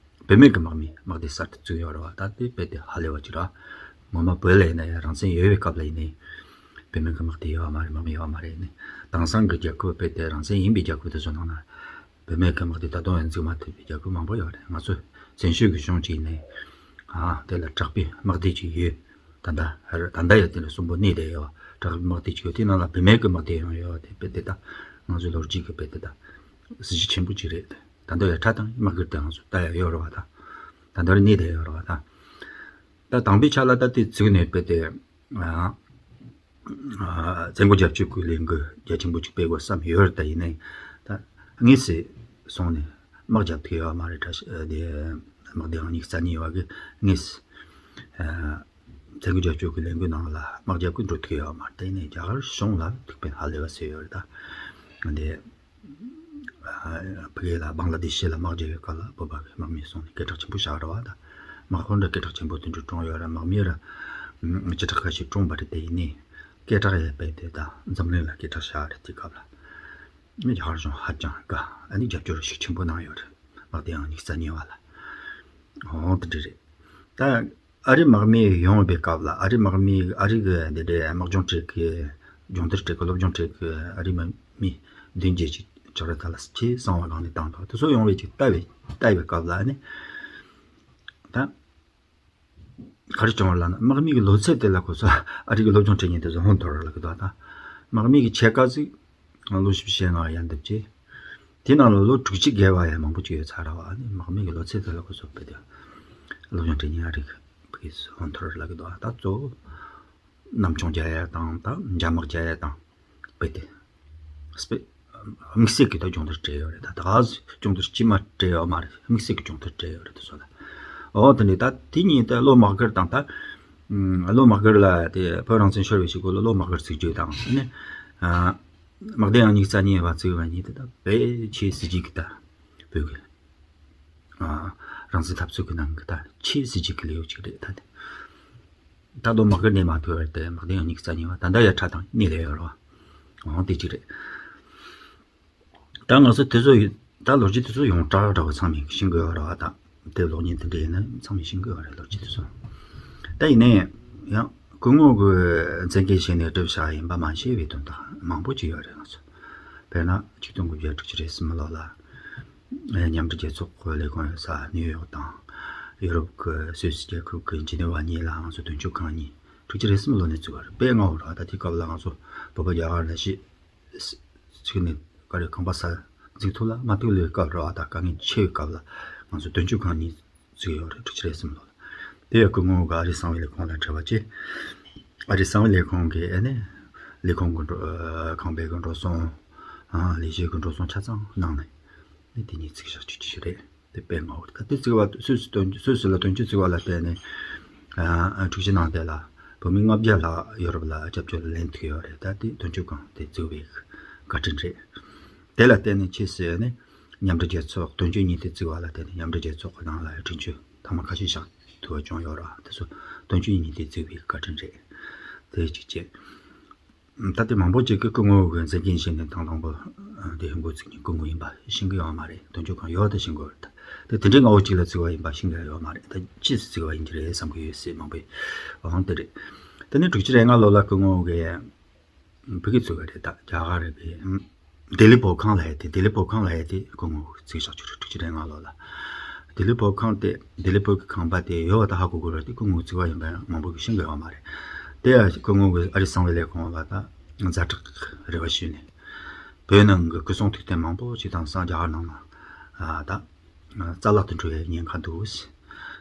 བུད་མེད་ཀྱི་དམག་མི་དམག་སྡེ་གསར་དུ་བཙུགས་ཡོད་རེད་བ། ད་དེ་དཔེ་དེ་ཧ་ལས་པ་ཅིག་རེད། ངོ་མ་བོད་ལ་ཡིན་ན་ཡང་རང་བཙན་ཡོད་པའི་སྐབས་ལ་ཡིན་ནའི་བུད་མེད་ཀྱི་དམག་སྡེ་ཡོད་བ་མ་རེད། དམག་མི་ཡོད་བ་མ་རེད། ནི་དེང་སང་གི་རྒྱལ་ཁབ་དཔེ་དེ་རང་བཙན་ཡིན་པའི་རྒྱལ་ཁབ་དེ་ཚོ་ནང་ན་བུད་མེད་ཀྱི་དམག་སྡེ་ད་དུང་ཡང་འཛུགས་མ་ཐུབ་པའི་རྒྱལ་ཁབ་མང་པོ་ཡོད་རེད། ང་ཚོ་བཙན་བྱོལ་གྱི་གཞུང་གཅིག་ནས་ཨ་དེ་ལ་དྲག་པོའི་དམག་སྡེ་གཅིག་ཡོད། ད་ལྟ་ད་ལྟ་ཡང་དེ་ལ་གསོན་པོ་གནས་བསྡད་ཡོད། དྲག་པོའི་དམག་སྡེ་གཅིག་ཡོད། དེ་ནང་ལ་བུད་མེད་ཀྱི་དམག་སྡེ་ཡང་ཡོད། དེ་དཔེ་དེ་ད་ང་ཚོའི་ལོ་རྒྱུས་ཀྱི་དཔེ་དེ་ད་གཟི་བརྗིད་ཆེན་པོ་གཅིག་རེད། ད་ལྟ་ཡང་ཁྲ་དང་དམག་སྒར་དེ་ང་ཚོ་ད་ཡང་ཡོད་རེད་བ། ད་ད་ལྟ་གནས་བསྡད་ཡོད་རེད་བ། ད་ད་དང་པོའི་ཆ་ལ་ད་དེ་བཙུགས་ནས་དཔེ་དེ་ཨ་ཨ་བཙན་རྒོལ་རྒྱབ་སྐྱོར་གྱི་ལས་འགུལ་རྒྱ་ཆེན་པོ་ཅིག་སྤེལ་དགོས་བསམ་ཡོད་རེད། ད་ཡིན་ནའི་ད་དངོས་སུ་སོང་ནས་དམག་རྒྱབ་ཐུབ་ཡོད་མ་རེད། ད་དེ་དམག་སྡེ་ཨང་གཉིས་རྩ་གཉིས་པ་གི་དངོས་སུ་ཨ་བཙན་རྒོལ་རྒྱབ་སྐྱོར་གྱི་ལས་འགུལ་ནང་ལ་དམག་རྒྱབ་ཀྱི་འགྲོ་ཐུབ་ཡོད་མ་རེད། ད་ཡིན་ནའི་རྒྱ་གར་གཞུང་ལ་ཐུགས་ཕན་ཧ་ལས་པ་བཟོས་ཡོད་རེད། ད་འདི་ཨ་ཕ་གི་ལ་བང་ལ་དེ་ཤི་ལ་དམག་རྒྱབ་པའི་སྐབས་ལ་བོད་པ་གི་དམག་མི་སོང་ནས་སྐད་གྲགས་ཆེན་པོ་བཞག་རེད་བ། ད་དམག་དཔོན་འདྲ་སྐད་གྲགས་ཆེན་པོ་དེ་འདྲ་བཀྲོངས་ཡོད་རེད། དམག་མི་ར་སྤྱི་ཁྲག་ཁ་ཤས་བཀྲོངས་པ་རེད། དེ་ཡིན་ནའི་སྐད་གྲགས་ཡོད་པའི་དེ་ད་འཛམ་གླིང་ལ་སྐད་གྲགས་བཞག་རེད། དེ་སྐབས་ལ་རྒྱ་གར་གཞུང་ཧ་ཅང་དགའ། ཨ་ནི་རྒྱབ་སྐྱོར་ཤུགས་ཆེན་པོ་གནང་ཡོད་རེད། དམག་སྡེ་ཨང་གཉིས་རྩ་གཉིས་པ་ལ། འོ་དེ་འདྲ་རེད། ད་ཨ་རིའི་དམག་མི་ཡོང་བའི་སྐབས་ལ་ཨ་རིའི་དམག་མི་ཨ་རི་གི་འདི་འདྲའི་དམག་སྦྱོང་སྤྲད་གི་སྦྱོང་བརྡར་སྤྲད་གི་སློབ་སྦྱོང་སྤྲད་གི་ཨ་རིའི་དམག་མི་བདུན་བརྒྱད་ཅིག་ལྕགས་རི་ཐང་ལ་ཆེས་གསང་བ་སྒང་ནས་བཏང་འདུག་དེ་ཚོ་ཡོང་བའི་ཅིག་ལྟ་བའི་ལྟ་བའི་སྐབས་ལ་ཨ་ནི་ད་ག་རེ་བྱུང་བ་ལབ་ན་དམག་མི་གི་ལོ་ཚད་དེ་ལ་ཁོ་ཚོ་ཨ་རི་གི་སློབ་སྦྱོང་སྤྲད་མཁན་དེ་ཚོ་ཧོན་ཐོར་ལབ་གི་འདུག་ད་དམག་མི་གི་ཕྱེད་ཀ་ཅིག་ལོ་བཞི་བཅུ་ཞེ་ལྔ་ཡན་འདུག་ཅེས། དེ་ནང་ལ་ལོ་དྲུག་ཅུ་བརྒལ་བ་ཡང་མང་པོ་ཅིག་ཡོད་ཚར་བ། ཨ་ནི་དམག་མི་གི་ལོ་ཚད་དེ་ལ་ཁོ་ཚོ་དཔེ་དེ་སློབ་སྦྱོང་སྤྲད་མཁན་ཨ་རི་གི་ཕ་གིའི་ཧོན་ཐོར་ལབ་གི་འདུག་ད་གཙོ་བོ་གནམ་མཆོང་རྒྱག་ཡ་དང་ད་འཇབ་དམག་རྒྱག་ཡ་དང་དཔེ་དེ་སྤེ་ དམིགས་བསལ་གྱི་ད་སྦྱོང་བརྡར་སྤྲད་ཡོད་རེད། ད་ད་ག་སྦྱོང་བརྡར་སྐྱིད་མ་སྤྲད་ཡོད་མ་རེད། དམིགས་བསལ་གྱི་སྦྱོང་བརྡར་སྤྲད་ཡོད་རེད། དེ་ཚོ་ལ། འོ་དེ་འདྲ། ད་དེ་གཉིས་ད་བློ་མ་བཀར་དང་། ད་བློ་མ་བཀར་ལ་དེ་བོད་རང་བཙན་ཤོར་བའི་ཞིག་གོ་ལ་བློ་མ་བཀར་ཚིག་བརྗོད་དང་ནི། དམག་དོན་ཡང་སྙིང་རྩ་ཉེ་བ་བརྩི་བ་གཉིས་དེ་ད་དཔེ་ཆེ་སྲིད་ཇུས་ཀྱི་ད་བོད་ཀྱི་རང་བཙན་འཐབ་རྩོད་ཀྱི་ནང་གི་ད་ཆེས་སྲིད་ཇུས་ཀྱི་ལེའུ་གཅིག་རེད། ད་དེ་ད་བློ་མ་བཀར་ནས་མ་ཐུབ་པར་དེ་དམག་དོན་ཡང་སྙིང་རྩ་ཉེ་བ་ད་ལྟ་ཡ་ཁྲ་དང་གཉིས་ལས་ཡོད་རེད་བ། འོང་དེ་གཅིག་རེད། ད་ང་ཚོ་དེ་ཚོ་ཡི་ད་ལོ་རྒྱུས་དེ་ཚོ་ཡོངས་གྲགས་འདྲ་བོ་ཚང་མས་ཤེས་ཀྱི་ཡོད་རེད་བ། ད་དེབ་གློག་བརྙན་དེ་འདྲ་ཡིན་ན་ཚང་མས་ཤེས་ཀྱི་ཡོད་རེད། ལོ་རྒྱུས་དེ་ཚོ། ད་ཡིན་ནའི་ཡང་སྐུ་ངོ་གི་མཚན་སྐྱེལ་བྱས་ནས་སྒྲུབ་བྱ་ཡིན་པ་མ་ཤེས་པའི་དོན་དག་མང་པོ་ཅིག་ཡོད་རེད། ང་ཚོ་དཔེར་ན་ཆིག་སྟོང་དགུ་བརྒྱ་དྲུག་ཅུ་རེ་གསུམ་ལོ་ལ་མཉམ་འབྲེལ་རྒྱལ་ཚོགས་ལས་ཁུངས་ཡོད་ས་ནིའུ་ཡོག་དང་ཡུ་རོབ་ཀྱི་སུད་སི་རྒྱལ་ཁབ་ཀྱི་ཇི་ནི་ཝ་གཉིས་ལ་ང་ཚོ་དོན་གཅོད་ཁང་གཉིས་དྲུག་ཅུ་རེ་གསུམ་ལོ་ནས་བཙུགས་པ་རེད། དཔེ་སྔ་བོ་རེད། ད་དེའི་སྐབས་ལ་ང་ཚོ་བོད་པ་རྒྱ་གར་ནང་བཞིན་ཚིག་ནི་ག་རེ་ཁང་པ་ས་འཛུགས་ཐུབ་ལ་མ་ཐུབ་ལོའི་སྐབས་རེད་བ། ད་དཀའ་ངལ་ཆེ་བའི་སྐབས་ལ་ང་ཚོ་དོན་གཅོད་ཁང་གཉིས་བཙུགས་ཡོད་རེད། དྲུག་ཅུ་རེ་གསུམ་ལོ་ལ། དེ་ཡང་སྐུ་ངོ་གི་ཨ་རིའི་གསང་བའི་ལས་ཁུངས་ལ་འབྲེལ་བ་བྱས། ཨ་རིའི་གསང་བའི་ལས་ཁུངས་ཀྱི་ཨ་ནི་ལས་ཁུངས་ཀྱི་འགྲོ་ཨ་ཁང་པའི་གི་འགྲོ་སོང་ཨ་ལས་བྱེད་ཀྱི་འགྲོ་སོང་ཆ་ཚང་གནང་ནས་ནི་དེ་ཉིད་བཙུགས་བཞག་རྒྱུ་ཅིག་རེད། དེ་དཔེ་སྔ་བོ་ད་དེ་བཙུགས་པ་སུད་སི་དོན་སུད་སི་ལ་དོན་གཅོད་བཙུགས་པ་ལ་བརྟེན་ནས་ཨ་འཁྲུག་ཆ་ནང་དེ་ལ་བོད་མི་ལྔ་བརྒྱ་ལྷག་ཡོ་རོབ་ལ་སྐྱབས་བཅོལ་ལེན་ཐུབ་ཡོད་རེད། ད་དེ་དོན་གཅོད་ཁང་དེ་བཙུགས་པའི་བཀའ་དྲིན་རེད། དེ་ལ་བརྟེན་ནས་ཕྱིས་སུ་ནི་མཉམ་འབྲེལ་རྒྱལ་ཚོགས་དོན་གཅོད་གཉིས་དེ་བཙུགས་པ་ལ་བརྟེན་ནས་མཉམ་འབྲེལ་རྒྱལ་ཚོགས་ཀྱི་ནང་ལ་དྲུང་ཆོས་ཐེངས་མ་ཁ་ཤས་བཞག་ཐུབ་པ་བྱུང་ཡོད་རེད། དེ་ཚོ་དོན་གཅོད་གཉིས་དེ་བཙུགས་པའི་བཀའ་དྲིན་རེད། དེ་གཅིག་བྱས། ད་ལྟ་མང་པོ་ཅིག་གིས་སྐུ་ངོ་གི་མཛད་འགན་བཞེས་ནས་དང་དང་པོ་དེ་འགོ་བཙུགས་མཁན་སྐུ་ངོ་ཡིན་པ་ཤེས་ཀྱི་ཡོད་མ་རེད། དོན་གཅོད་ཁང་ཡོད་དེ་ཤེས་ཀྱི་ཡོད་རེད། དེ་དེ་འདྲའི་སྔ་བོ་ཅིག་ལ་བཙུགས་པ་ཡིན་པ་ཤེས་ཀྱི་ཡོད་མ་རེད། ད་ཕྱིས་སུ་བཙུགས་པ་ཡིན་གྱི་རེད་བསམ་གྱི་ཡོད་སྲིད་མང་པོས། འོང་དེ་རེད། དེ་ནས་དྲུག་ཅུ་རེ་ལྔ་ལོ་ལ་སྐུ་ངོ་གིས་བོད་ཀྱི་བཙུགས་པ་རེད། ད་རྒྱ་གར་གི་ལྡི་ལི་བོད་ཁང་ལབ་ཡ་དེ། ལྡི་ལི་བོད་ཁང་ལབ་ཡ་དེ་སྐུ་ངོ་བཙུགས་བཞག་རྒྱུ་རེད། དྲུག་ཅུ་རེ་ལྔ་ལོ་ལ། ལྡི་ལི་བོད་ཁང་དེ་ལྡི་ལི་བོད་ཀྱི་ཁང་པ་དེ་ཡོད་པ་ད་ཧ་གོ་གི་རེད། དེ་སྐུ་ངོ་བཙུགས་པ་ཡིན་པ་མང་པོ་གིས་ཤེས་ཀྱི་ཡོད་མ་རེད། དེ་ཡང་སྐུ་ངོ་གིས་ཨ་རིའི་གསང་བའི་ལས་ཁུངས་ལ་ད་ཛ་དྲག་རེ་བ་ཞུས་ནས་བོད་ནང་གི་སྐུ་སྲུང་ཐུགས་རྟེན་མང་པོ་ཅིག་དེང་སང་རྒྱ་གར་ནང་ལ་ད་རྩ་བརླག་ཏུ་འགྲོ་བའི་ཉེན་ཁ་འདུག།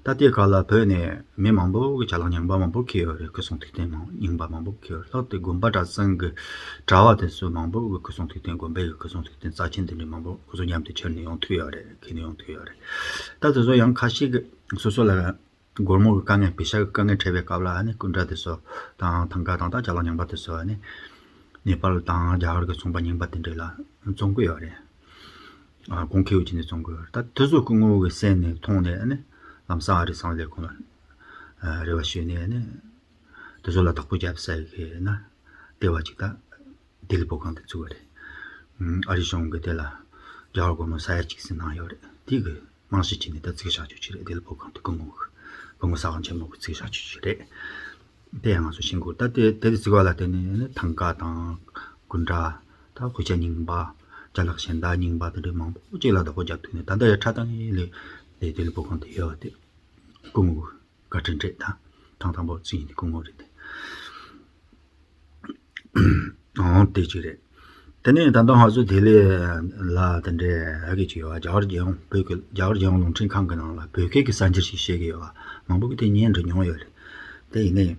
ད་ལྟའི་ཁ་ལ་བོད་ནས་མི་མང་པོ་གི་ཅ་ལག་རྙིང་པ་མང་པོ་འཁྱེར་ཡོད་རེད། སྐུ་སྲུང་ཐུགས་རྟེན་མང་རྙིང་པ་མང་པོ་འཁྱེར་ཡོད་རེད། ལྷག་ཏུ་དགོན་པ་གྲྭ་ཚང་གི་གྲྭ་བ་དེ་ཚོ་མང་པོ་གི་སྐུ་སྲུང་ཐུགས་རྟེན་དགོན་པའི་གི་སྐུ་སྲུང་ཐུགས་རྟེན་རྩ་ཆེན་དེ་འདྲ་མང་པོ་ཁོ་ཚོ་མཉམ་དུ་ཁྱེར་ནས་ཡོང་ཐུབ་ཡོད་རེད། འཁྱེར་ནས་ཡོང་ཐུབ་ཡོད་རེད། ད་དེ་ཚོ་ཡང་ཁ་ཤས་ཀྱི་སོ་སོ་ལ་སྒོར་མོ་གི་དཀའ་ངལ་པེ་ཤ་གི་དཀའ་ངལ་འཕྲད་པའི་སྐབས་ལ་ཨ་ནི་སྐུ་འདྲ་དེ་ཚོ་དང་ཐང་ག་དང་ད་ཅ་ལག་རྙིང་པ་དེ་ཚོ་ཨ་ནི་ནེ་པཱལ་དང་རྒྱ་གར་གི་ཚོང་པ་རྙིང་པ་དེ་འདྲ་ལ་བཙོང་གི་ཡོད་རེད། ཨ་གོང་ཁེ་བོ་བྱས་ནས་བཙོང་དགོས། ད་དེ་ཚོ་སྐུ་ངོ་གི་སེམས་ནས་མཐོང་ནས་ཨ་ནི་ལམ་སང་ཨ་རིའི་གསང་བའི་ལས་ཁུངས་ལ་ཨ་རེ་བ་ཞུས་ནས་ཨ་ནི་དེ་ཚོ་ལ་བདག་པོ་རྒྱབ་ས་ཡི་གི་ན་ལྟེ་བ་ཅིག་ད་ལྡི་ལི་བོད་ཁང་དེ་བཙུགས་པ་རེད། ཨ་རི་གཞུང་གི་དེ་ལ་རྒྱ་གར་སྒོར་མོ་ས་ཡ་གཅིག་ཙམ་གནང་ཡོད་རེད། དེ་གི་རྨང་གཞི་བྱས་ནས་ད་བཙུགས་བཞག་རྒྱུ་ཅིག་རེད། ལྡི་ལི་བོད་ཁང་དེ་སྐུ་ངོ་གི་སྐུ་ངོ་ས་ཁང་ཆེན་མོ་གི་བཙུགས་བཞག་རྒྱུ་ཅིག་རེད། དེ་ཡང་ང་ཚོ་ཤེས་དགོས། ད་དེ་དེ་བཙུགས་པ་ལ་བརྟེན་ནས་ནི་ཐང་ག་དང་སྐུ་འདྲ། ད་དཔེ་ཆ་རྙིང་པ། ཅ་ལག་གཞན་དག་རྙིང་པ་དེ་འདྲའི་མང་པོ་ཅིག་ལ་བདག་པོ་རྒྱབ་ཐུབ་ནས་ད་ལྟ་ཡང་ཁྲ་དང་ཡིན་ལས་ལས་དེ་ལས་པོ་གང་དུ་ཡོད་དེ་སྐུ་ངོ་བཀའ་དྲིན་རེད། ད་ཐང་དང་པོ་བཙུགས་ཡིན་དེ་སྐུ་ངོ་རེད་དེ། འོང་དེ་ཅིག་རེད། དེ་ནས་ད་ལྟ་ང་ཚོ་ལྡི་ལི་ལ་དེ་འདྲའི་ཧ་གི་ཅིག་ཡོད་པ། རྒྱ་གར་རྒྱལ་ཡོངས་བོད་ཀྱི་རྒྱ་གར་རྒྱལ་ཡོངས་རླུང་འཕྲིན་ཁང་གི་ནང་ལ་བོད་སྐད་ཀྱི་གསར་འགྱུར་ཞིག་བཤད་ཀྱི་ཡོད་པ། མང་པོ་གིས་དེ་ཉན་འགྲོ་མྱོང་ཡོད་རེད། དེ་ཡིན་ནའི།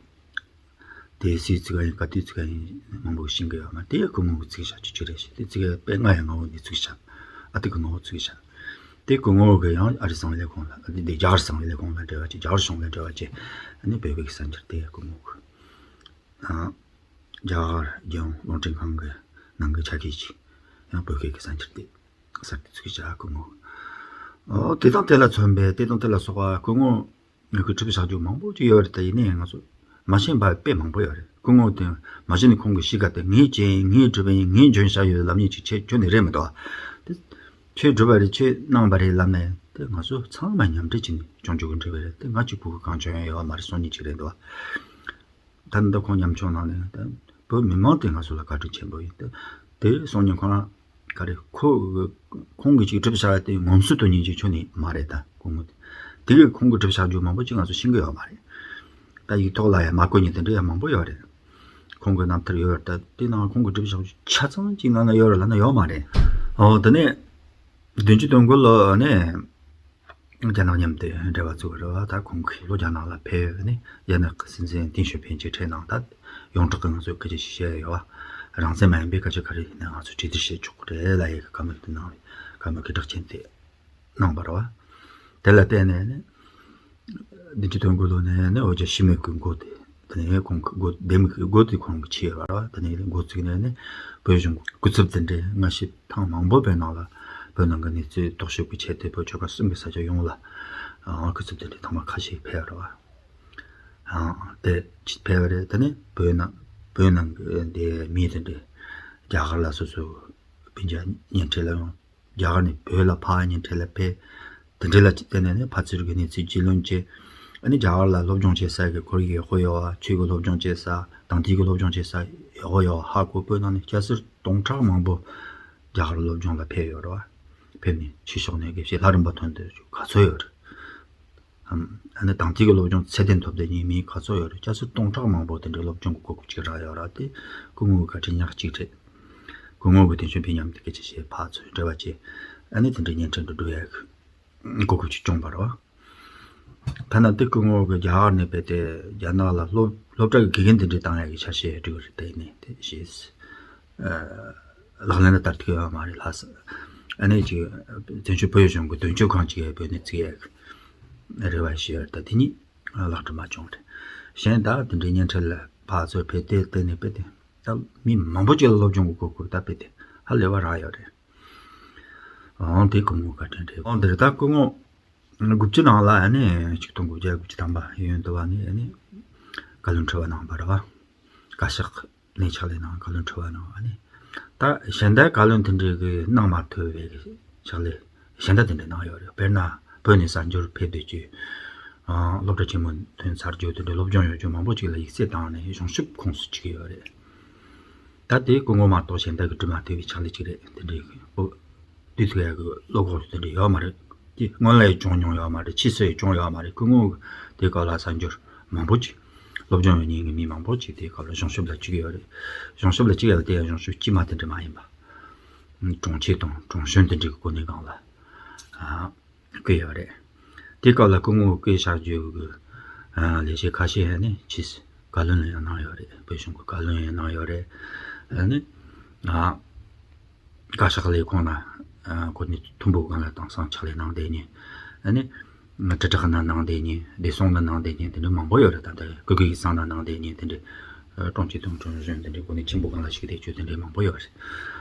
དེ་སུས་བཙུགས་པ་ཡིན་ག་དུས་བཙུགས་པ་ཡིན་མང་པོ་ཤེས་ཀྱི་ཡོད་མ་རེད། དེ་སྐུ་ངོ་གིས་བཙུགས་བཞག་རྒྱུ་ཅིག་རེད་ཤག། དེ་བཙུགས་པའི་སྔ་ཡང་སྔ་བོ་ནས་བཙུགས་བཞག། ཨ་དེ་གི་ངོ་བོ་བཙུགས་བཞག། དེ་སྐུ་ངོ་གིས་ཡང་ཨ་རིའི་གསང་བའི་ལས་ཁུངས་ལ་ཨ་དེ་དེ་རྒྱ་གར་གསང་བའི་ལས་ཁུངས་ལ་འབྲེལ་བ་བྱས། རྒྱ་གར་གཞུང་ལ་འབྲེལ་བ་བྱས། ཨ་ནི་བོད་སྐད་ཀྱི་གསར་འགྱུར་དེ་སྐུ་ངོ་གིས་ཨ་རྒྱ་གར་རྒྱལ་ཡོངས་རླུང་འཕྲིན་ཁང་གི་ནང་གི་ཆ་ཤས་ཅིག་ཡང་བོད་སྐད་ཀྱི་གསར་འགྱུར་དེ་གསར་དུ་བཙུགས་བཞག། སྐུ་ངོ་ཨོ་དེ་དང་དེ་ལ་མཚོན་པའི་དེ་དང་དེ་ལ་སོགས་པ་སྐུ་ངོ་ངོས་ཀྱིས་བྲིས་བཞག་རྒྱུ་མང་པོ་ཅིག་ཡོད་རེད། ད་ཡིན་ནའི་ང་ཚོ་མ་ཤེས་པ་དཔེ་མང་པོ་ཡོད་རེད། སྐུ་ངོ་དེ་མ་གཞི་ནས་ཁོང་གི་གཤིས་ཀ་དེ་ངས་བྱས་ཡིན། ངས་བྲིས་པ་ཡིན། ངས་འཇོན་བཞག་ཡོད་ལབ་མཁན་ཅིག་ཁྱོན་ནས་རེད་མི་འདུག་བ། དེ་ཁྱོད་བྲིས་པ་རེད། ཁྱོད་གནང་བ་རེད་ལབ་ནས་དེ་ང་ཚོ་ཚང་མ་མཉམ་འབྲེལ་བྱས་ནས་སྐྱོན་བརྗོད་ཀྱི་འབྲེལ་བ་རེད། དེ་ང་གཅིག་པུ་གི་གང་བྱུང་ཡང་ཡོད་མ་རེད་གསུང་མཁན་ཅིག་རེད་འདུག་བ། ད་ལྟ་ཁོང་ཉམ་ཆུང་ནང་ནས་ད་བོད་མི་མང་དེ་ང་ཚོ་ལ་བཀའ་དྲིན་ཆེན་པོ་ཡིན། ད་དེ་སོང་ཉིན་ཁོ་རང་ག་རེ་ཁོ་ཁོང་གིས་ཅིག་བྲིས་བཞག་དེ་ངོམ་སོ་དོན་ཉིན་ཅིག་ཁྱོན་ནས་མ་རེད། ད་སྐུ་ངོ་དེ་དེ་གིས་ཁོང་གིས་བྲིས་བཞག་རྒྱུ་མང་པོ་ཅིག་ང་ཚོ་ཤེས་ཀྱི་ཡོད་མ་རེད། ད་ཡིག་ཐོག་ལ་ཡང་མ་བཀོད་མཁན་དེ་འདྲ་ཡང་མང་པོ་ཡོད་རེད། ཁོང་གི་རྣམ་ཐར་ཡོད་རེད། ད་དེ་ནང་ཁོང་གིས་བྲིས་བཞག་རྒྱུ་ཆ་ཚང་ཅིག་ནང་ན་ཡོད་རེད་ལབ་ན་ཡོད་མ་རེད། ཨོ་དེ་ནས་བདུན་ཅུ་དོན་དགུ་ལོ་ནས། རྒྱ་ནག་མཉམ་དུ་འབྲེལ་བ་བཙུགས་པ་རེད་བ། ད་ཁོང་གིས་ལོ་རྒྱ་ནག་ལ་ཕེབས་ནས་རྒྱ་ནག་གི་སྲིད་འཛིན་ཏིང་ཞོ་ཕིང་གཅིག་འཕྲད་གནང་། ད་ཡོངས་གྲགས་ཀྱི་ང་ཚོས་སྐད་ཆ་ཞིག་བཤད་ཡོད་ རང་བཙན་མ་ཡིན་པའི་སྐད་ཆ་ག་རེ་ཡིན་ན་ང་ཚོས་གྲོས་བསྡུར་བྱེད་ཆོག་གི་རེད་ལབ་ཡས་ཀྱི་བཀའ་མོལ་དེ་གནང་བས། བཀའ་མོལ་སྐད་གྲགས་ཅན་དེ་གནང་བ་རེད་བ། དེ་ལ་བརྟེན་ནས་ནི། བདུན་ཅུ་དོན་དགུ་ལོ་ནས་ནི་འོ་ཇ་ཤི་མེད་ཀྱི་འགོ་དེ། དེ་ནས་ཁོང་གི་འགོ་འདེམས་ཀྱི་འགོ་དེ་ཁོང་གིས་ཁྱེར་ཡོད་རེད་བ། དེ་ནས་འགོ་བཙུགས་ནས་ནི་བོད་གཞུང་གི་སྐུ་ཚབ་དེ་འདྲའི་སྔ་ཕྱི་ཐེངས་མང་པོ་བོད་ནང་ལ་བོད་ནང་གི་གནས་ཚུལ་རྟོག་ཞིབ་ཀྱི་ཆེད་དུ་བོད་ཆོལ་ཁ་གསུམ་གྱི་ས་ཆ་ཡོངས་ལ་ཨང་སྐུ་ཚབ་དེ་འདྲའི་ཐེངས་མ་ཁ་ཤས་ཕེབས་ཡོད་རེད་བ། ཨང་དེ་ཅིག་ཕེབས་པ་རེད། དེ་ནས་བོད་ནང་བོད་ནང་གི་འདི་མི་དེ་འདྲའི་རྒྱ་གར་ལ་སོ་སོ་སྤུན་ཀྱག་གཉེན་འཕྲད་ལ་ཡོང་། རྒྱ་གར་ནས་བོད་ལ་ཕར་གཉེན་འཕྲད་ལ་ཕེབས། དེ་འདྲ་ལ་བརྟེན་ནས་ནི་ཕར་ཚུར་གྱི་གནས་ཚུལ་རྒྱུས་ལོན་བྱས། ཨ་ནི་རྒྱ་གར་ལ་སློབ་སྦྱོང་བྱེད་ས་གི་ཁོར་ཡུག་ཡག་པོ་ཡོད་བ། ཆོས་ཀྱི་སློབ་སྦྱོང་བྱེད་ས། དང་ཐོག་གི་སློབ་སྦྱོང་བྱེད་ས་ཡག་པོ་ཡོད་བ་ཧ་གོ། བོད་ནང་ནས་སྐྱ་སེར་སྟོང་ཕྲག་མང་པོ་རྒྱ་གར་སློབ་སྦྱོང་ལ་ཕེབས་ཡོད་རེད་བ། ཕེབས་ནས་ཕྱི་ཕྱོགས་ནས་དགེ་བཤེས་ལྷ་རམས་པ་ཐོན་ཏེ་ག་ཚོད་ཡོད་རེད། ཨ་ནི་དང་ཐོག་གི་སློབ་སྦྱོང་ཚད་ལྡན་ཐོབ་སྟེ་ཉན་མི་ག་ཚོད་ཡོད་རེད། སྐྱ་སེར་སྟོང་ཕྲག་མང་པོ་དེ་འདྲའི་སློབ་སྦྱོང་གི་གོ་སྐབས་ཅིག་རག་ཡོད་རེད་དེ། སྐུ་ངོ་གི་བཀའ་དྲིན་ཉག་གཅིག་རེད། སྐུ་ངོ་གི་དེ་ཚོའི་ཕན་མཉམ་དུ་སྐད་ཆ་བཤད། ཕར་ཚུར་འབྲེལ་བ་བྱས། ཨ་ནི་དེ་འདྲའི་བརྙན་འཕྲིན་དུ་འགྲོ་ཡག་གི་གོ་སྐབས་ཅིག་བྱུང་བ་རེད་བ། ཐ་ན་དེ་སྐུ་ངོ་གི་རྒྱ་གར་ནས་ཕེབས་ཏེ་རྒྱ་ནག་ལ་སློབ་སློབ་གྲྭ་གི་དགེ་རྒན་དེ་འདྲའི་བཏང་ཡག་གི་འཆར་གཞི་སྒྲིག་གི་རེད་དེ། ནས་དེ་བྱས། ལག་ལེན་ལ་བསྟར་ཐུབ་ཡོད་མ་རེད་ལགས། ཨ་ནི་ཅིག་བཙན་བྱོལ་བོད་གཞུང་གི་དོན་གཅོད་ཁང་ཅིག་ཡོད་པའི་ནི་བརྩི་ཡག་རེ་བ་ཞུ་ཡོད་རེད། ད་དེ་གཉིས་ལག་བསྟར་མ་བྱུང་རེད། གཞན་ད་དེ་འདྲའི་བརྙན་འཕྲིན་ལ་ཕར་ཚུར་ཕེབས་ཏེ་བལྟས་ནས་ཕེབས་ཏེ་ད་མི་མང་པོ་ཅིག་ལ་སློབ་སྦྱོང་གི་གོ་སྐབས་ད་ཕེབས་ཏེ་ཧ་ལས་པ་རག་ཡོད་རེད། ཨང་དེ་སྐུ་ངོ་བཀའ་དྲིན་རེད། ཨང་དེ་རེད། ད་སྐུ་ངོ་དགུ་བཅུ་ནང་ལ་ཨ་ནི་ཆིག་སྟོང་དགུ་བརྒྱ་དགུ་བཅུ་ཐམ་པ་ཡོན་དུ་བ་ནི་ཨ་ནི་བཀའ་བློན་ཁྲི་པ་གནང་བ་རེད་བ། བཀའ་ཤག་ནས་ཕྱག་ལས་གནང་། བཀའ་བློན་ཁྲི་པ་གནང་། ཨ་ནི་ད་གཞན་དག་བཀའ་བློན་དེ་འདྲའི་གི་གནང་མ་ཐུབ་པའི་ཕྱག་ལས་གཞན་དག་དེ་འདྲ་གནང་ཡོད་རེད། དཔེར་ན་བོད་ནས་གསར་འབྱོར་ཕེབས་སྡོད་རྒྱུ། ཨང་སློབ་གྲྭ་ཆེན་མོ་ཐོན་ཚར་རྒྱུ་དེ་འདྲ་སློབ་སྦྱོང་ཡོད་རྒྱུ་མང་པོ་ཅིག་ལ་ཡིག་ཚད་བཏང་ནས་གཞུང་ཞབས་ཁོངས་སུ་བཅུག་གི་ཡོད་རེད། ད་དེ་སྐུ་ངོ་མ་གཏོགས་གཞན་དག་གིས་འགྲུབ་མ་ཐུབ་པའི་ཕྱག་ལས་ཅིག་རེད། དེ་འདྲའི་གི་ཨོ། དུས་ཚོད་ཡག་གི་བློ་ཁོག་དེ་འདྲ་ཡོད་མ་རེད། དེ་སྔོན་ལ་ཡང་བྱུང་མྱོང་ཡོད་མ་རེད། ཕྱིས་སུ་ཡང་བྱུང་ཡོད་མ་རེད། སྐུ་ངོ་དེ་སྐབས་ལ་གསར་འབྱོར་མང་པོ་ཅིག་སློབ་སྦྱོང་ཡོད་མཁན་གྱི་མི་མང་པོ་ཅིག་དེ་སྐབས་ལ་གཞུང་ཞབས་ལ་བཅུག་ཡོད་རེད། གཞུང་ཞབས་ལ་བཅུག་ཡག་དེ་ཡང་གཞུང་ཞབས་དཀྱུས་མ་དེ་འདྲ་མ་ཡིན་པ། གྲོང་ཁྱེར་དང་གྲོང་གཞོན་དེ་འདྲའི་གི་གོ་གནས་སྒང་ལ། ཨ། བསྐོས་ཡོད་རེད། དེ་སྐབས་ལ་སྐུ་ངོ་བསྐོས་བཞག་རྒྱུ་གི་ཨ་ལས་བྱེད་ཁ་ཤས་ནི་ཕྱིས་སུ་བཀའ་བློན་ལ་ཡང་གནང་ཡོད་རེད། བོད་གཞུང་གི་བཀའ་བློན་ཡང་གནང་ཡོད་རེད། ཨ་ནི་ཨ་བཀའ་ཤག་ལས་ཁུངས་ན་ཨ་གོ་གནས་མཐོན་པོ་སྒང་ལ་དེང་སང་ཕྱག་ལས་གནང་བསྡད་མཁན། ཨ་ནི་དྲིལ་བསྒྲགས་ན་གནང་བསྡད་མཁན། བདེ་སྲུང་ན་གནང་བསྡད་མཁན་དེ་འདྲ་མང་པོ་ཡོད་རེད། ད་ལྟ་སྐུ་སྒེར་གྱི་གསང་ན་གནང་བསྡད་མཁན་དེ་འདྲ་ཨ་གྲོང་ཁྱེར་དང་གྲོང་གཞོན་དེ་འདྲའི་གོ་གནས་ཆེན་པོ་སྒང་ལ་ཞུགས་བསྡད་རྒྱུ་དེ་འདྲ་མང་པོ་ཡོད་རེད།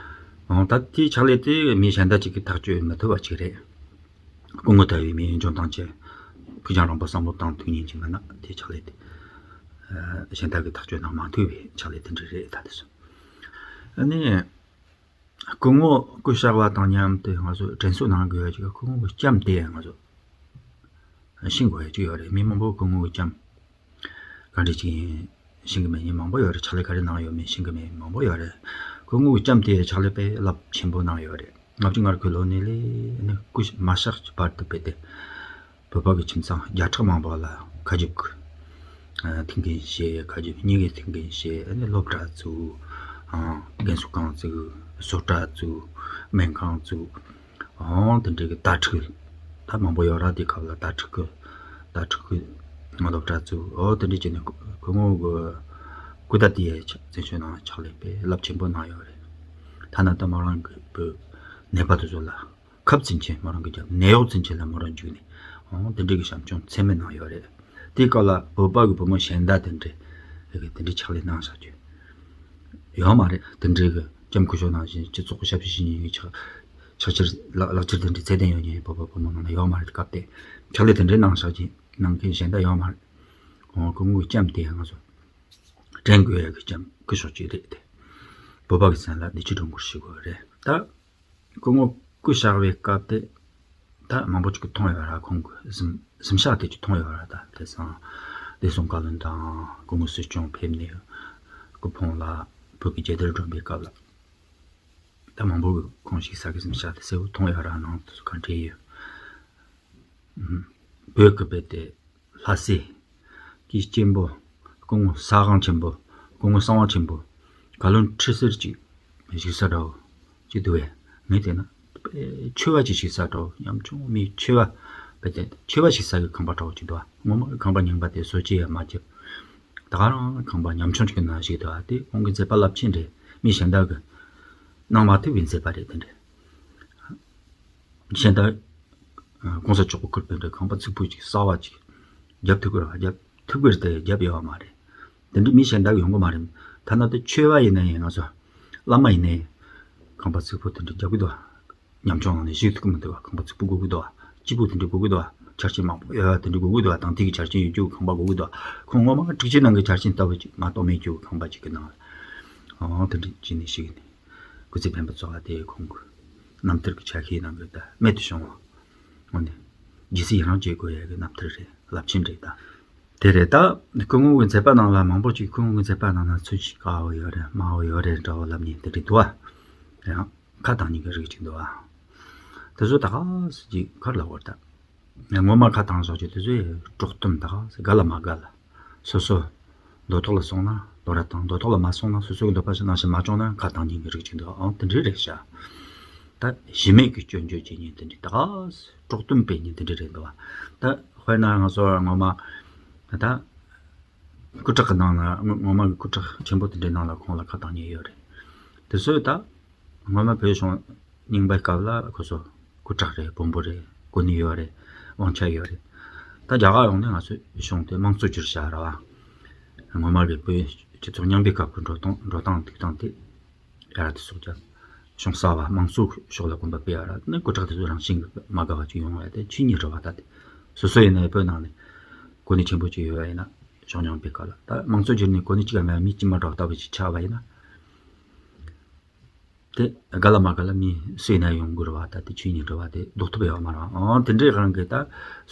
འོ་ད་དེའི་ཕྱག་ལས་དེ་མི་གཞན་དག་ཅིག་གིས་ཐག་གཅོད་མི་ཐུབ་པ་ཅིག་རེད། སྐུ་ངོ་ལྟ་བུའི་མི་འཇོན་ཐང་ཅན། ཕུགས་རྒྱང་རིང་པོ་བསམ་བློ་བཏང་ཐུབ་མཁན་ཅིག་མིན་ན་དེ་ཕྱག་ལས་དེ་ཨ་གཞན་དག་གིས་ཐག་གཅོད་གནང་མ་ཐུབ་པའི་ཕྱག་ལས་དེ་འདྲ་རེད། ད་དེ་སོང་ཨ་ནི་སྐུ་ངོ་སྐུ་གཤེགས་པ་དང་མཉམ་དུ་ང་ཚོ་དྲན་གསོ་གནང་དགོས་ཡ་ཅིག་སྐུ་ངོ་གི་ལྕམ་དེ་ང་ཚོ་ཤེས་དགོས་ཡ་ཅིག་ཡོད་རེད། མི་མང་པོ་སྐུ་ངོ་གི་ལྕམ་ག་འདྲ་ཅིག་ཡིན་ཤེས་གི་མེད་མཁན་མང་པོ་ཡོད་རེད། ཕྱག་ལས་ག་རེ་གནང་ཡོད་མེད་ཤེས་གི་མེད་མཁན་མང་པོ་ཡོད་རེད། སྐུ་ངོ་གི་ལྕམ་དེ་ཕྱག་ལས་དཔེ་རླབས་ཆེན་པོ་གནང་ཡོད་རེད། ལྔ་བཅུ་ང་དགུ་ལོ་ནས་ལས་ནི་སྐུ་མ་གཤེགས་ཀྱི་བར་དུ་སྤེལ་ཏེ་བོད་པ་གི་ཁྱིམ་ཚང་བརྒྱ་ཕྲག་མང་པོ་ལ་ཁ་རྒྱུག་གི་ཨ་ཐུགས་འགན་བཞེས། ཁ་རྒྱུག་གཉིས་ཀའི་ཐུགས་འགན་བཞེས། ཨ་ནི་སློབ་གྲྭ་བཙུགས། ཨ་རྒན་གསོ་ཁང་བཙུགས། བཟོ་གྲྭ་བཙུགས། སྨན་ཁང་བཙུགས། ཨང་དེ་འདྲའི་གི་དྭ་ཕྲུག་ད་མང་པོ་ཡོད་ར། དེ་སྐབས་ལ་དྭ་ཕྲུག་གི་དྭ་ཕྲུག་གི་སློབ་གྲྭ་བཙུགས། ཨོ་དེ་འདྲའི་བྱས་ནས་སྐུ་ངོ་གི་སྐུ་ཟླ་དེའི་བཙན་བྱོལ་ནང་ཕྱག་ལས་དཔེ་རླབས་ཆེན་པོ་གནང་ཡོད་རེད། ཐ་ན་ད་མོ་རང་གི་བུ་ནད་པ་དེ་ཚོ་ལ་ཁབ་ཚིམ་ཆེད་མོ་རང་གི་རྒྱབ་ནད་གཡོག་ཚིམ་ཆེད་ལ་མོ་རང་འཇུག་ནས་ཨོ་དེ་འདྲའི་གི་བྱམས་སྐྱོང་ཚད་མེད་གནང་ཡོད་རེད། དེའི་སྐབས་ལ་བོད་པ་གི་བུ་མོ་གཞན་དག་དེ་འདྲའི་གི་དེ་འདྲའི་ཕྱག་ལས་གནང་བཞག་རྒྱུ་ཡོད་མ་རེད། དེ་འདྲའི་གི་ལྕམ་སྐུ་ཞབས་ནང་བཞིན་སྤྱི་ཚོགས་ཀྱི་ཞབས་ཞུ་བྱེད་མཁན་གྱི་ཕྱག་ཕྱག་ཕྱིར་ལག་ལག་ཁྱེར་དེ་འདྲའི་ཚད་ལྡན་ཡོད་མཁན་བོད་པ་བུ་མོ་ནང་ན་ཡོད་མ་རེད། སྐབས་དེ་ཕྱག་ལས་དེ་འདྲའི་གནང་བཞག་རྒྱུ་གནང་མཁན་གཞན་དག་ཡོད་མ་རེད། ཁོང་སྐུ་ངོ་གི་ལྕམ་དེ་ང་ཚོ་དྲན་དགོས་ཡ་གི་ལྕམ་སྐུ་ཞབས་ཅིག་རེད་དེ། བོད་པ་གི་མཚན་ལ་བདེ་སྐྱིད་སྒྲོན་འཁོར་ཞུ་དགོས་རེད་ད། སྐུ་ངོ་སྐུ་གཤེགས་པའི་སྐབས་དེ་ད་མང་པོ་ཅིག་གིས་མཐོང་ཡོད་ར། ཁོང་གི་གཟིམ་གཟིམ་ཤག་དེ་ཅིག་མཐོང་ཡོད་ར། ད་དེང་སང་བདེ་སྲུང་བཀའ་བློན་དང་སྐུ་ངོ་སྲིད་སྐྱོང་ཕེབས་ནས་སྐུ་ཕུང་ལ་བོད་ཀྱི་རྒྱལ་དར་སྒྲོན་པའི་སྐབས་ལ་ད་མང་པོ་གིས་ཁོང་བཞུགས་ས་གི་གཟིམ་ཤག་དེ་གསལ་པོ་མཐོང་ཡོད་ར། ནང་དུ་གང་འདྲ་ཡོད། བོད་ཀྱི་དཔེ་དེ་ལྷ་སའི་གི་སྐྱེན་པོ་སྐུ་ངོ་ས་གང་ཆེན་པོ་སྐུ་ངོ་གསང་བ་ཆེན་པོ་བཀའ་བློན་ཁྲི་ཟུར་ཅིག་བཞུགས་ས་འདྲ་བོ་ཅིག་འདུག་བས། ངས་བལྟས་ན་དཔེ་ཆོས་པ་ཅིག་བཞུགས་ས་འདྲ་བོ། ཉམ་ཆུང་མི་ཆོས་པ་དཔེ་དེ་ཆོས་པ་བཞུགས་ས་གི་ཁང་པ་འདྲ་བོ་ཅིག་འདུག་བ། ངོ་མ་ཁང་པ་རྙིང་པ་དེ་བཟོ་བཅོས་ཡང་མ་བརྒྱབ། ད་ག་རང་ཁང་པ་ཉམ་ཆུང་ཅིག་གི་ནང་བཞུགས་འདུག་བ། དེ་ཁོང་གི་མཛད་པ་རླབས་ཆེན་རེད། མི་གཞན་དག་གིས་གནང་མ་ཐུབ་པའི་མཛད་པ་རེད། དེ་འདྲ་གཞན་དག་གོང་ས་མཆོག་གིས་བསྐུར་པའི་འདྲ་ཁང་པ་ཚིག་ཕུག་ཅིག་གསར་བ་ཅིག་རྒྱབ་ཐུབ་ཀྱི་རེད་པ། རྒྱབ་ཐུབ་ཀྱི་རེད་དེ་རྒྱབ་ཡོད་པ་མ་རེད། དེ་འདྲ་མི་གཞན་དག་གིས་ཡོང་གི་མ་རེད། ཐ་ན་དེ་ཆོས་པ་ཡིན་ན་ཡང་ང་ཚོ་བླ་མ་ཡིན་ན་ཡང་ཁང་པ་ཚིག་ཕུག་དེ་འདྲ་རྒྱབ་ཀྱི་འདུག་པ། ཉམ་ཆུང་ནང་ནས་བཞུགས་ཐུབ་ཀྱི་མི་འདུག་པ། ཁང་པ་ཚིག་ཕུག་དགོས་ཀྱི་འདུག་པ། སྐྱིད་པོ་དེ་འདྲ་དགོས་ཀྱི་འདུག་པ། ཆ་རྐྱེན་མང་པོ་ཡོད་པ་དེ་འདྲ་དགོས་ཀྱི་འདུག་པ། དང་དེ་གི་ཆ་རྐྱེན་ཡོད་རྒྱུ་ཁང་པ་དགོས་ཀྱི་འདུག་པ། ཁོང་ངོ་མ་འཁྲུག་ཆེན་ནང་གི་ཆ་རྐྱེན་ལྟ་བུ་ཅིག་མ་གཏོགས་མེད་རྒྱུ་ཁང་པ་ཅིག་གི་ནང་ལ། ཨང་། དེ་འདྲ་བྱས་ནས་ཞིག་ནས་སྐུ་ཚེ་འཕེན་པ་ཚོ་ལ་དེ་ཁོང་གི་རྣམ་ཐར་གྱི་ཆ་ཤས་ནང་གི་ད་རྨད་དུ་བྱུང་བ། འོ་ནས་རྗེས་སུ་ཡི་རང་བྱེད་དགོས་ཡ་གི་རྣམ་ཐར་རེད། རླབས་ཆེན་རེད་ད། དེ་རེད་ད། སྐུ་ངོ་གི་མཛད་པ་ནང་ལ་མང་པོ་ཅིག་སྐུ་ངོ་གི་མཛད་པ་ནང་ལ་ཚུལ་ཞིག་དཀར་པོ་ཡོད་རེད། དམར་པོ་ཡོད་རེད་འདྲ་པོ་ལབ་ནས་དེ་འདྲ་འདུག་པ། ཡང་ཁ་བཏང་མཁན་གྱི་རིགས་ཅིག་འདུག་པ། དེ་ཚོ་ད་ག་སེ་ཅིག་ག་རེ་ལབ་དགོས་རེད་ད། ངོ་མ་ཁ་བཏང་བཞག་རྒྱུ་དེ་ཚོ་དཀྲོག་གཏམ་ད་ག་སེ་དགའ་ལ་མ་དགའ་ལ། སོ་སོ་འདོད་ཐོག་ལ་སོང་ན་དོ་ར་བཏང་། འདོད་ཐོག་ལ་མ་སོང་ན་སོ་སོ་གི་འདོད་པ་ཞིག་ནང་བཞིན་མ་བྱུང་ན་ཁ་བཏང་མཁན་གྱི་རིགས་ཅིག་འདུག་པ། ཨང་། དེ་འདྲ་རེད་ཤག། ད་གཞི་མེད་ཀྱི་སྐྱོན་བརྗོད་བྱེད་མཁན་དེ་འདྲ་ད་ག་སེ་དཀྲོག་གཏམ་སྤེལ་མཁན་དེ་འདྲ་རེད་འདུག་པ། ད་དཔེར་ན་ང་ཚོ་ངོ་མ་ད་སྐུ་དྲག་གི་ནང་ལ་ངོ་ངོ་མ་གི་སྐུ་དྲག་ཆེན་པོ་དེ་འདྲའི་ནང་ལ་ཁོང་ལ་ཁ་བཏང་མཁན་ཡོད་རེད། དེ་ཚོས་ད་སྔོན་མ་བོད་གཞུང་རྙིང་པའི་སྐབས་ལ་ཁོ་ཚོ་སྐུ་དྲག་རེད། དཔོན་པོ་རེད། གོ་གནས་ཡོད་རེད། དབང་ཆ་ཡོད་རེད། ད་རྒྱ་གར་ཡོང་ནས་ང་ཚོའི་གཞུང་དེ་དམངས་གཙོ་གྱུར་བཞག་རེད་པ། སྔོན་མ་གི་བོད་སྤྱི་ཚོགས་རྙིང་པའི་སྐབས་ཀྱི་འགྲོ་སྟངས་འགྲོ་སྟངས་འདུག་སྟངས་དེ་ཡར་དེ་སོགས་ཀྱང་གཞུང་གསར་པ་དམངས་གཙོ་ཕྱོགས་ལ་གོམ་པ་སྤོས་ཡ་ར་ནི་སྐུ་དྲག་དེ་ཚོ་རང་བཞིན་གྱིས་མ་དགའ་བ་ཅིག་ཡོང་བ་དེ་ཆོས་ཉིད་རེད་པ། ད་དེ་སོ་སོ་ཡིན་ན་བོད་ནང་ནས་གོ་གནས་ཆེན་པོ་ཅིག་ཡོད་པ་ཡིན་ན་གཞུང་རྙིང་པའི་སྐབས་ལ་ད་དམངས་གཙོ་གྱུར་ནས་གོ་གནས་གཅིག་ལ་མེད་པ་མི་དཀྱུས་མ་འདྲ་བོ་ལྟ་བུ་ཅིག་ཆགས་པ་ཡིན་ན། དེ་དགའ་ལ་མ་དགའ་ལ་མི་སུ་ཡིན་ན་ཡོང་དགོས་རེད་པ། ད་དེ་ཆོས་ཉིད་རེད་པ། དེ་ལྡོག་ཐབས་ཡོད་མ་རེད་པ། ཨང་། དེ་འདྲའི་དབང་གིས་ད་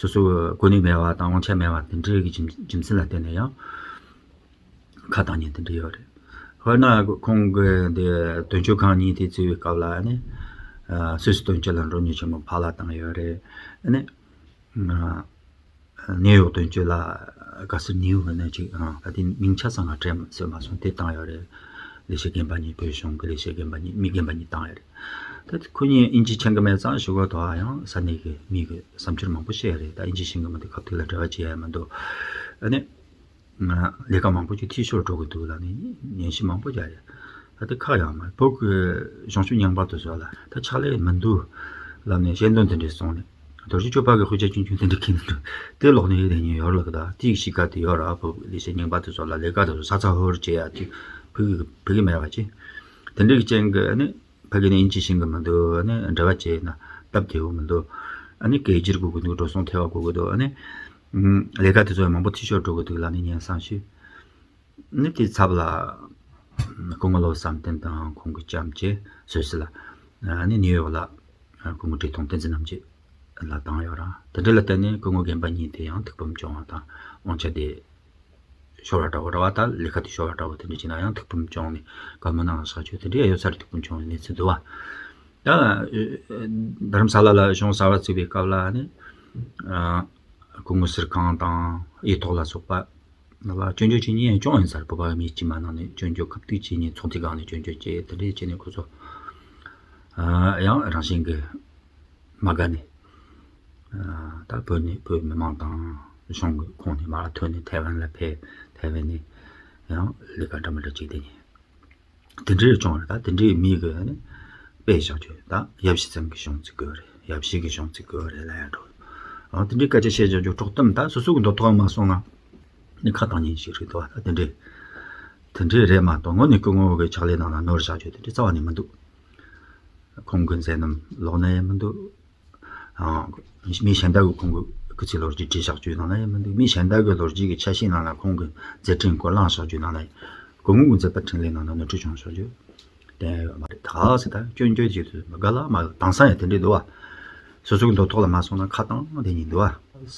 སོ་སོ་གོ་གནས་མེད་པ་དང་དབང་ཆ་མེད་པ་དེ་འདྲའི་གི་རྒྱུ་རྒྱུ་མཚན་ལ་བརྟེན་ནས་ཡང་ཁ་བཏང་མཁན་དེ་འདྲ་ཡོད་རེད། དཔེར་ན་ཁོང་གི་འདི་དོན་གཅོད་ཁང་གཉིས་དེ་བཙུགས་པའི་སྐབས་ལ་ནི་སུད་སི་དོན་གཅོད་ལ་མགྲོན་གཉེར་ཆེན་མོ་ཕར་ལ་བཏང་ཡོད་རེད། ནི་ནིའུ་ཡོག་དོན་གཅོད་ལ་ག་ཟེར་ནིའུ་ཡོག་ནས་ཅིག་ཨང་། ད་དེ་མིང་ཆ་ཚང་ང་དྲན་ཟེར་མ་སོང་། དེ་བཏང་ཡོད་རེད། ལས་བྱེད་རྒན་པ་གཉིས། བོད་གཞུང་གི་ལས་བྱེད་རྒན་པ་གཉིས། མི་རྒན་པ་གཉིས་བཏང་ཡོད་རེད། ད་ཁོ་གཉིས་དབྱིན་ཇི་མཁྱེན་གི་མེད་ཙང་ཞུ་གོ་ཐོག་ཡང་ས་གནས་ཀྱི་མི་གི་བསམ་འཆར་མང་པོ་བཤད་རེད། ད་དབྱིན་ཇི་ཤེས་གི་མི་འདུག་ཁ་ཐུག་ལ་འབྲེལ་བ་བྱེད་ཡ་མི་འདུག་ཨ་ནི་ང་ལས་ཀ་མང་པོ་ཅིག་འཐུས་ཤོར་འགྲོ་གི་འདུག་ལབ་ནས་ཉན་ཞིབ་མང་པོ་བྱས་རེད། ད་དེ་ཁག་ཡང་མ་བོད་ཀྱི་གཞུང་ཕྱོགས་རྙིང་པ་དེ་ཚོ་ལ་ད་ཕྱག་ལས་མི་འདུག་ལབ་ནས་ཞལ་འདོན་དེ་འདྲས་སོང་ནས། རྡོ་རྗེ་གཅོད་པ་གི་དཔེ་ཆ་ཆུང་ཆུང་དེ་འདྲ་ཁྱེར་ནས་འགྲོ། དེ་ཀློག་ནས་ཡོད་དེ་ཉན་ཡོད་ལ་གི་ད་དེའི་གཤིས་ཀ་དེ་ཡོད་ར། བོད་ཀྱི་ལས་བྱེད་རྙིང་པ་དེ་ཚོ་ལ་ལས་ཀ་དེ་ཚོ་ཚ་ཚ་ཧུར་ཧུར་བྱེད་ཡ་དེ་ཕུད་གི་ཕུད་གི་མེད་པ་ཅིག་དེ་འདྲའི་གི་རྐྱེན་གི་ཨ་ནི་ཕ་གི་ནས་དབྱིན་ཇི་ཤེས་གི་མི་འདུག་ཨ་ནི་འབྲེལ་བ་བྱས་ན་སྟབས་བདེ་བོ་མི་འདུག་ཨ་ནི་སྐད་སྒྱུར་དགོས་གི་འདུག་འགྲོ་སོང་ཐེབས་པ་དགོས་གི་འདུག་ཨ་ནི་ལས་ཀ་དེ་ཚོ་ཡང་མང་པོ་འཐུས་ཤོར་འགྲོ་གི་འདུག་ལབ་ནས་ཉན་བསམ་ཤེས། ནི་དེའི་ཚབ་ལ་སྐུ་ངོ་བློ་བཟང་བསྟན་དང་ཁོང་གི་ལྕམ་བཅས་སུད་སི་ལ། ཨ་ནི་ནིའུ་ཡོག་ལ་སྐུ་ངོ་བཀྲས་མཐོང་བསྟན་འཛིན་རྣམ་རྒྱལ་ལ་བཏང་ཡོད་ར། དེ་འདྲ་ལ་བརྟེན་ནས་སྐུ་ངོ་རྒན་པ་གཉིས་དེ་ཡང་ཐུགས་ཕམ་བྱུང་བ་དང་དབང་ཆ་དེ་ཤོར་བ་འདྲ་བོ་ར་བ། ད་ལས་ཀ་དེ་ཤོར་བ་འདྲ་བོ་དེ་འདྲ་བྱས་ན་ཡང་ཐུགས་ཕམ་བྱུང་ནས་བཀའ་མོལ་གནང་བཞག་རྒྱུ་དེ་འདྲའི་ཡོད་ས་རེད། ཐུགས་ཕམ་བྱུང་བའི་གནས་ཚུལ་འདུག་པ། ད་རྡ་རམ་ས་ལ་ལ་གཞུང་གསར་པ་བཙུགས་པའི་སྐབས་ལ་ནི་སྐུ་ངོ་ཟུར་ཁང་དང་གཡས་ཐོག་ལ་སོགས་པ། ལ་སྐྱོན་བརྗོད་བྱེད་མཁན་ཡང་ཅུང་ཡིན་ས་རེད། བོད་པ་མི་དཀྱུས་མ་ནང་ནས་སྐྱོན་བརྗོད་ཁ་གཏུག་བྱེད་མཁན་ཚོགས་སྡེ་སྒང་ནས་སྐྱོན་བརྗོད་བྱེད་དེ་འདྲས་བྱས་ནས་ཁོ་ཚོ་ཡང་རང་བཞིན་གྱིས་མ་དགའ་ནས། ད་བོད་ནས་བོད་མི་མང་དང་གཞུང་གི་ཁོངས་ནས་མར་ཐོན་ནས་ཐའེ་ཝན་ལ་ཕེབས། ཐའེ་ཝན་ནས་ཡང་ལས་ཀ་འདྲ་མི་འདྲ་བྱས་བསྡད་མཁན་དེ་འདྲས་བྱུང་རེད། ད་དེ་འདྲའི་མི་གི་ནི་དཔེ་བཞག་རྒྱུ་ད་ཡབ་གཞིས་ཚང་གི་གཞུང་བཙུགས་དགོས་རེད། ཡབ་གཞིས་ཀྱི་གཞུང་བཙུགས་དགོས་རེད་ལབ་ཡ་འགྲོ། འོ་དེ་འདྲའི་སྐད་ཆ་བཤད་བཞག་རྒྱུ་དཀྲོག་གཏམ། ད་སོ་སོ་གི་འདོད་ཐོག་མ་སོང་ན་ནི་ཁ་བཏང་མཁན་ཞིག་རེད་འདུག་པ། ད་དེ་འདྲའི་དེ་འདྲའི་རེད་མ་གཏོགས་དངོས་གནས་སྐུ་ངོ་གི་ཕྱག་ལས་ནང་ལ་ནོར་བཞག་རྒྱུ་དེ་འདྲ་རྩ་བ་ནས་མི་འདུག་ཁོང་གི་མཛད་རྣམ་ལོག་ན་ཡང་མི་འདུག་མི་གཞན་དག་གིས་ཁོང་གི་སྐུ་ཚེའི་ལོ་རྒྱུས་བྲིས་བཞག་རྒྱུ་ནང་ན་ཡང་མི་འདུག་མི་གཞན་དག་གི་ལོ་རྒྱུས་ཀྱི་ཆ་ཤས་ནང་ལ་ཁོང་གི་མཛད་འཕྲིན་སྐོར་བླངས་བཞག་རྒྱུ་ནང་ན་ཡང་སྐུ་ངོ་གི་མཛད་པ་འཕྲིན་ལས་ནང་ན་ནོར་འཁྲུལ་བྱུང་བཞག་རྒྱུ་གཏན་ཡོད་མ་རེད། ད་ག་ཟེ་ད་སྐྱོན་བརྗོད་བྱེད་དུས་མ་དགའ་ལ་མ་དགའ་དེང་སང་ཡང་དེ་འདྲས་འདུག་པ། སོ་སོ་གི་འདོད་ཐོག་ལ་མ་སོང་ན་ཁ་བཏང་དེ་ཉིད་འདུག་པ།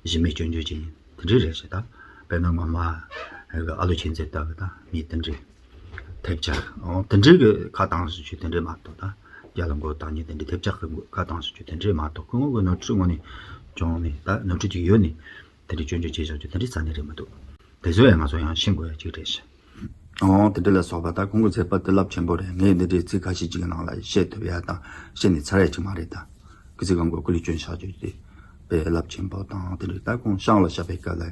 གཞི་མེད་སྐྱོན་བརྗོད་བྱེད་མཁན་དེ་འདྲས་རེད་ཟེར། ད་དཔེར་ན་ངོ་མ་ཨ་ལོ་ཆོས་མཛད་ལྟ་བུ་ད་མི་དེ་འདྲས་ཐེབས་ཆག་ཨོ་དེ་འདྲས་ཀྱི་ཁ་བཏང་ཟེར་རྒྱུ་དེ་འདྲས་མ་གཏོགས། ད་རྒྱ་ལ་མགོ་བཏགས་མཁན་དེ་འདྲས་ཐེབས་ཆག་གི་ཁ་བཏང་ཟེར་རྒྱུ་དེ་འདྲས་མ་གཏོགས། སྐུ་ངོ་གི་ནོར་འཁྲུལ་དངོས་གནས་བྱུང་ནས་ད་ནོར་འཁྲུལ་ཅིག་ཡོད་ནས་དེ་འདྲས་སྐྱོན་བརྗོད་བྱས་བཞག་རྒྱུ་དེ་འདྲས་རྩ་ནས་རེད་མི་འདུག་དེ་ཚོ་ཡང་ང་ཚོ་ཡང་ཤེས་དགོས་ཡ་ཅིག་རེད་ཤག་ཨོ་དེ་འདྲ་ལ་སོགས་པ་ད་ཁོང་གི་མཛད་པ་དེ་རླབས་ཆེན་པོ་རེད། ངས་འདི་འདྲའི་ཚིག་ཁ་ཤས་ཅིག་གི་ནང་ལ་བཤད་ཐུབ་ཡ་དང་བཤད་ནས་ཚར་ཡ་ཅིག་མ་རེད། ད་སྐུ་ཚེ་གང་པོ་སྐུ་ལས་བསྐྱོན་བཞག་རྒྱུ་དེ་དཔེ་རླབས་ཆེན་པོ་དང་། དེ་འདྲའི་ད་ཁོང་ཤང་ལ་བཞག་པའི་སྐབས་ལ་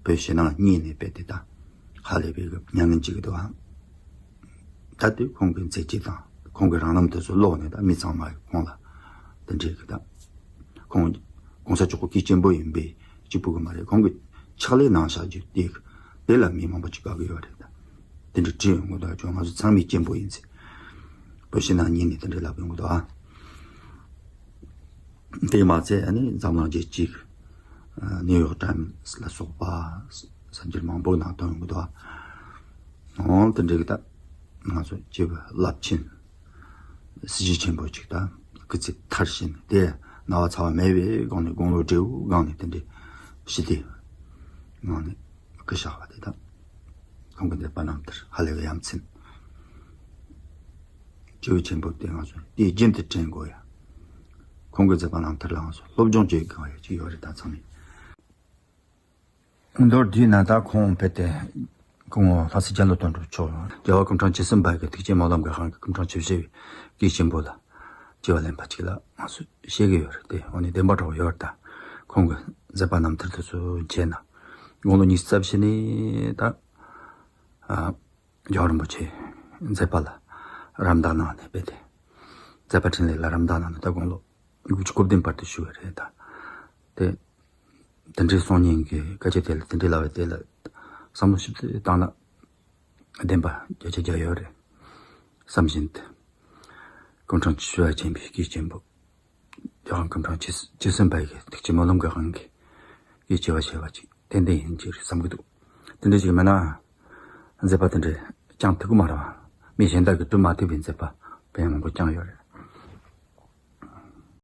བོད་ཕྱི་ནང་གཉིས་ནས་དཔེ་དེ་ད་ཧ་ལས་པའི་གི་མྱ་ངན་ཅིག་གི་འདུག་ཨ། ད་དེ་ཁོང་གི་མཛད་རྗེས་དང་ཁོང་གི་རང་རྣམ་དེ་ཚོ་ཀློག་ནས། ད་མི་ཚང་མ་ཁོང་ལ་དེ་འདྲའི་གི་ད་ཁོང་གོང་ས་མཆོག་གི་སྐུ་གཅེན་པོ་ཡིན་པའི་གཅིག་པུ་གི་མ་རེད། ཁོང་གི་ཕྱག་ལས་གནང་བཞག་རྒྱུ་དེ་དེ་ལ་མི་མང་པོ་ཅིག་དགའ་གི་ཡོད་རེད། ད་དེ་འདྲ་བྲིས་ཡོང་གི་འདུག་ཨ་ཅོ་ང་ཚོ་ཚང་མའི་གཅེན་པོ་ཡིན་ཟེར། བོད་ཕྱི་ནང་གཉིས་ནས་དེ་འདྲ་ལབ་ཡོང་གི་འདུག་ཨ། དེ་མ་ཚད་ཨ་ནི་འཛམ་གླིང་རྒྱལ་སྤྱིའི་ནིའུ་ཡོག་ཊའིམ་སི་ལ་སོགས་པ་གསར་འགྱུར་མང་པོ་ནང་ཐོན་ཡོང་གི་འདུག་ཨ། འོ་དེ་འདྲ་གི་ད་ང་ཚོ་སྐྱེས་བུ་རླབས་ཆེན་སྲིད་ཞི་ཆེན་པོ་ཅིག་ད་སྐུ་ཚེ་མཐར་ཕྱིན་ནས། དེ་རྣ་བ་ཚ་བ་མེད་པའི་སྒང་ནས་དགུང་ལོ་བགྲེས་པོའི་སྒང་ནས་དེ་འདྲའི་ཞི་བདེའི་ངང་ནས་སྐུ་གཤེགས་པ་དེ་དང་། ཁོང་གི་མཛད་པ་རྣམ་ཐར་ཧ་ལས་པའི་ཡ་མཚན། སྐྱེས་བུ་ཆེན་པོ་དེ་ང་ཚོ་དེ་རྒྱུན་དུ་དྲན་དགོས་ཡ། ཁོང་གི་མཛད་པ་རྣམ་ཐར་ལ་ང་ཚོ་སློབ་སྦྱོང་བྱེད་དགོས་ཡ་ཅིག་ཡོད་རེད། ད་ཚང་མས། མདོར་བསྡུས་ན་ད་ཁོང་ཕེབས་ཏེ་སྐུ་ངོ་ལྷ་སྲས་རྒྱ་ལོ་དོན་གྲུབ་མཆོག་རྒྱལ་བ་སྐུ་ཕྲེང་བཅུ་གསུམ་པ་གི་ཐུགས་བསྐྱེད་སྨོན་ལམ་གྱི་དབང་གིས་སྐུ་ཕྲེང་བཅུ་བཞི་པའི་སྐུའི་གཅེན་པོ་ལ་སྐྱེ་བ་ལེན་པ་ཅིག་ལ་ང་ཚོས་བཤད་ཀྱི་ཡོད་རེད་དེ། འོ་ནི་བདེན་པ་འདྲ་བོ་ཡོད་རེད། ད་ཁོང་གི་མཛད་པ་རྣམ་ཐར་དེ་ཚོ་མཇལ་ན་དགུང་ལོ་ཉི་ཤུ་རྩ་བཞི་ནས་ད་ཨ་རྒྱལ་བ་རིན་པོ་ཆེ་མཛད་པ་ལ་རམ་འདེགས་གནང་ནས་སྤེལ་ཏེ། མཛད་པ་འཕྲིན་ལས་ལ་རམ་འདེགས་གནང་ནས་ད་དགུང་ལོ་དགུ་བཅུ་གོ་བདུན་བར་དུ་བཞུགས་པ་རེད། ད་དེ་དེ་འདྲའི་སང་ཉིན་གྱི་སྐད་ཆ་དེ་ལ་དེ་འདྲའི་ལབ་པ་དེ་ལ་བསམ་བློ་ཞིབ་ཏུ་བཏང་ན་བདེན་པ་བརྒྱ་ཆ་བརྒྱ་ཡོད་རེད་བསམ་བཞིན་དུ། སྐུ་ཕྲེང་བཅུ་བཞི་པ་ཆེན་པོའི་སྐུའི་གཅེན་པོ། རྒྱལ་དབང་སྐུ་ཕྲེང་བཅུ་བཅུ་གསུམ་པ་ཡི་ཐུགས་བསྐྱེད་སྨོན་ལམ་གྱི་དབང་གིས་སྐུའི་སྐྱེ་བ་བཞེས་པ་ཅིག་ཏན་ཏན་ཡིན་གྱི་རེད་བསམ་གྱི་འདུག་དེ་འདྲ་ཞིག་མིན་ན་མཛད་པ་དེ་འདྲ་བསྐྱང་ཐུབ་ཀྱི་མ་རེད་བ། མི་གཞན་དག་གིས་སྒྲུབ་མ་ཐུབ་པའི་མཛད་པ་དཔེ་མང་པོ་བསྐྱངས་ཡོད་རེད།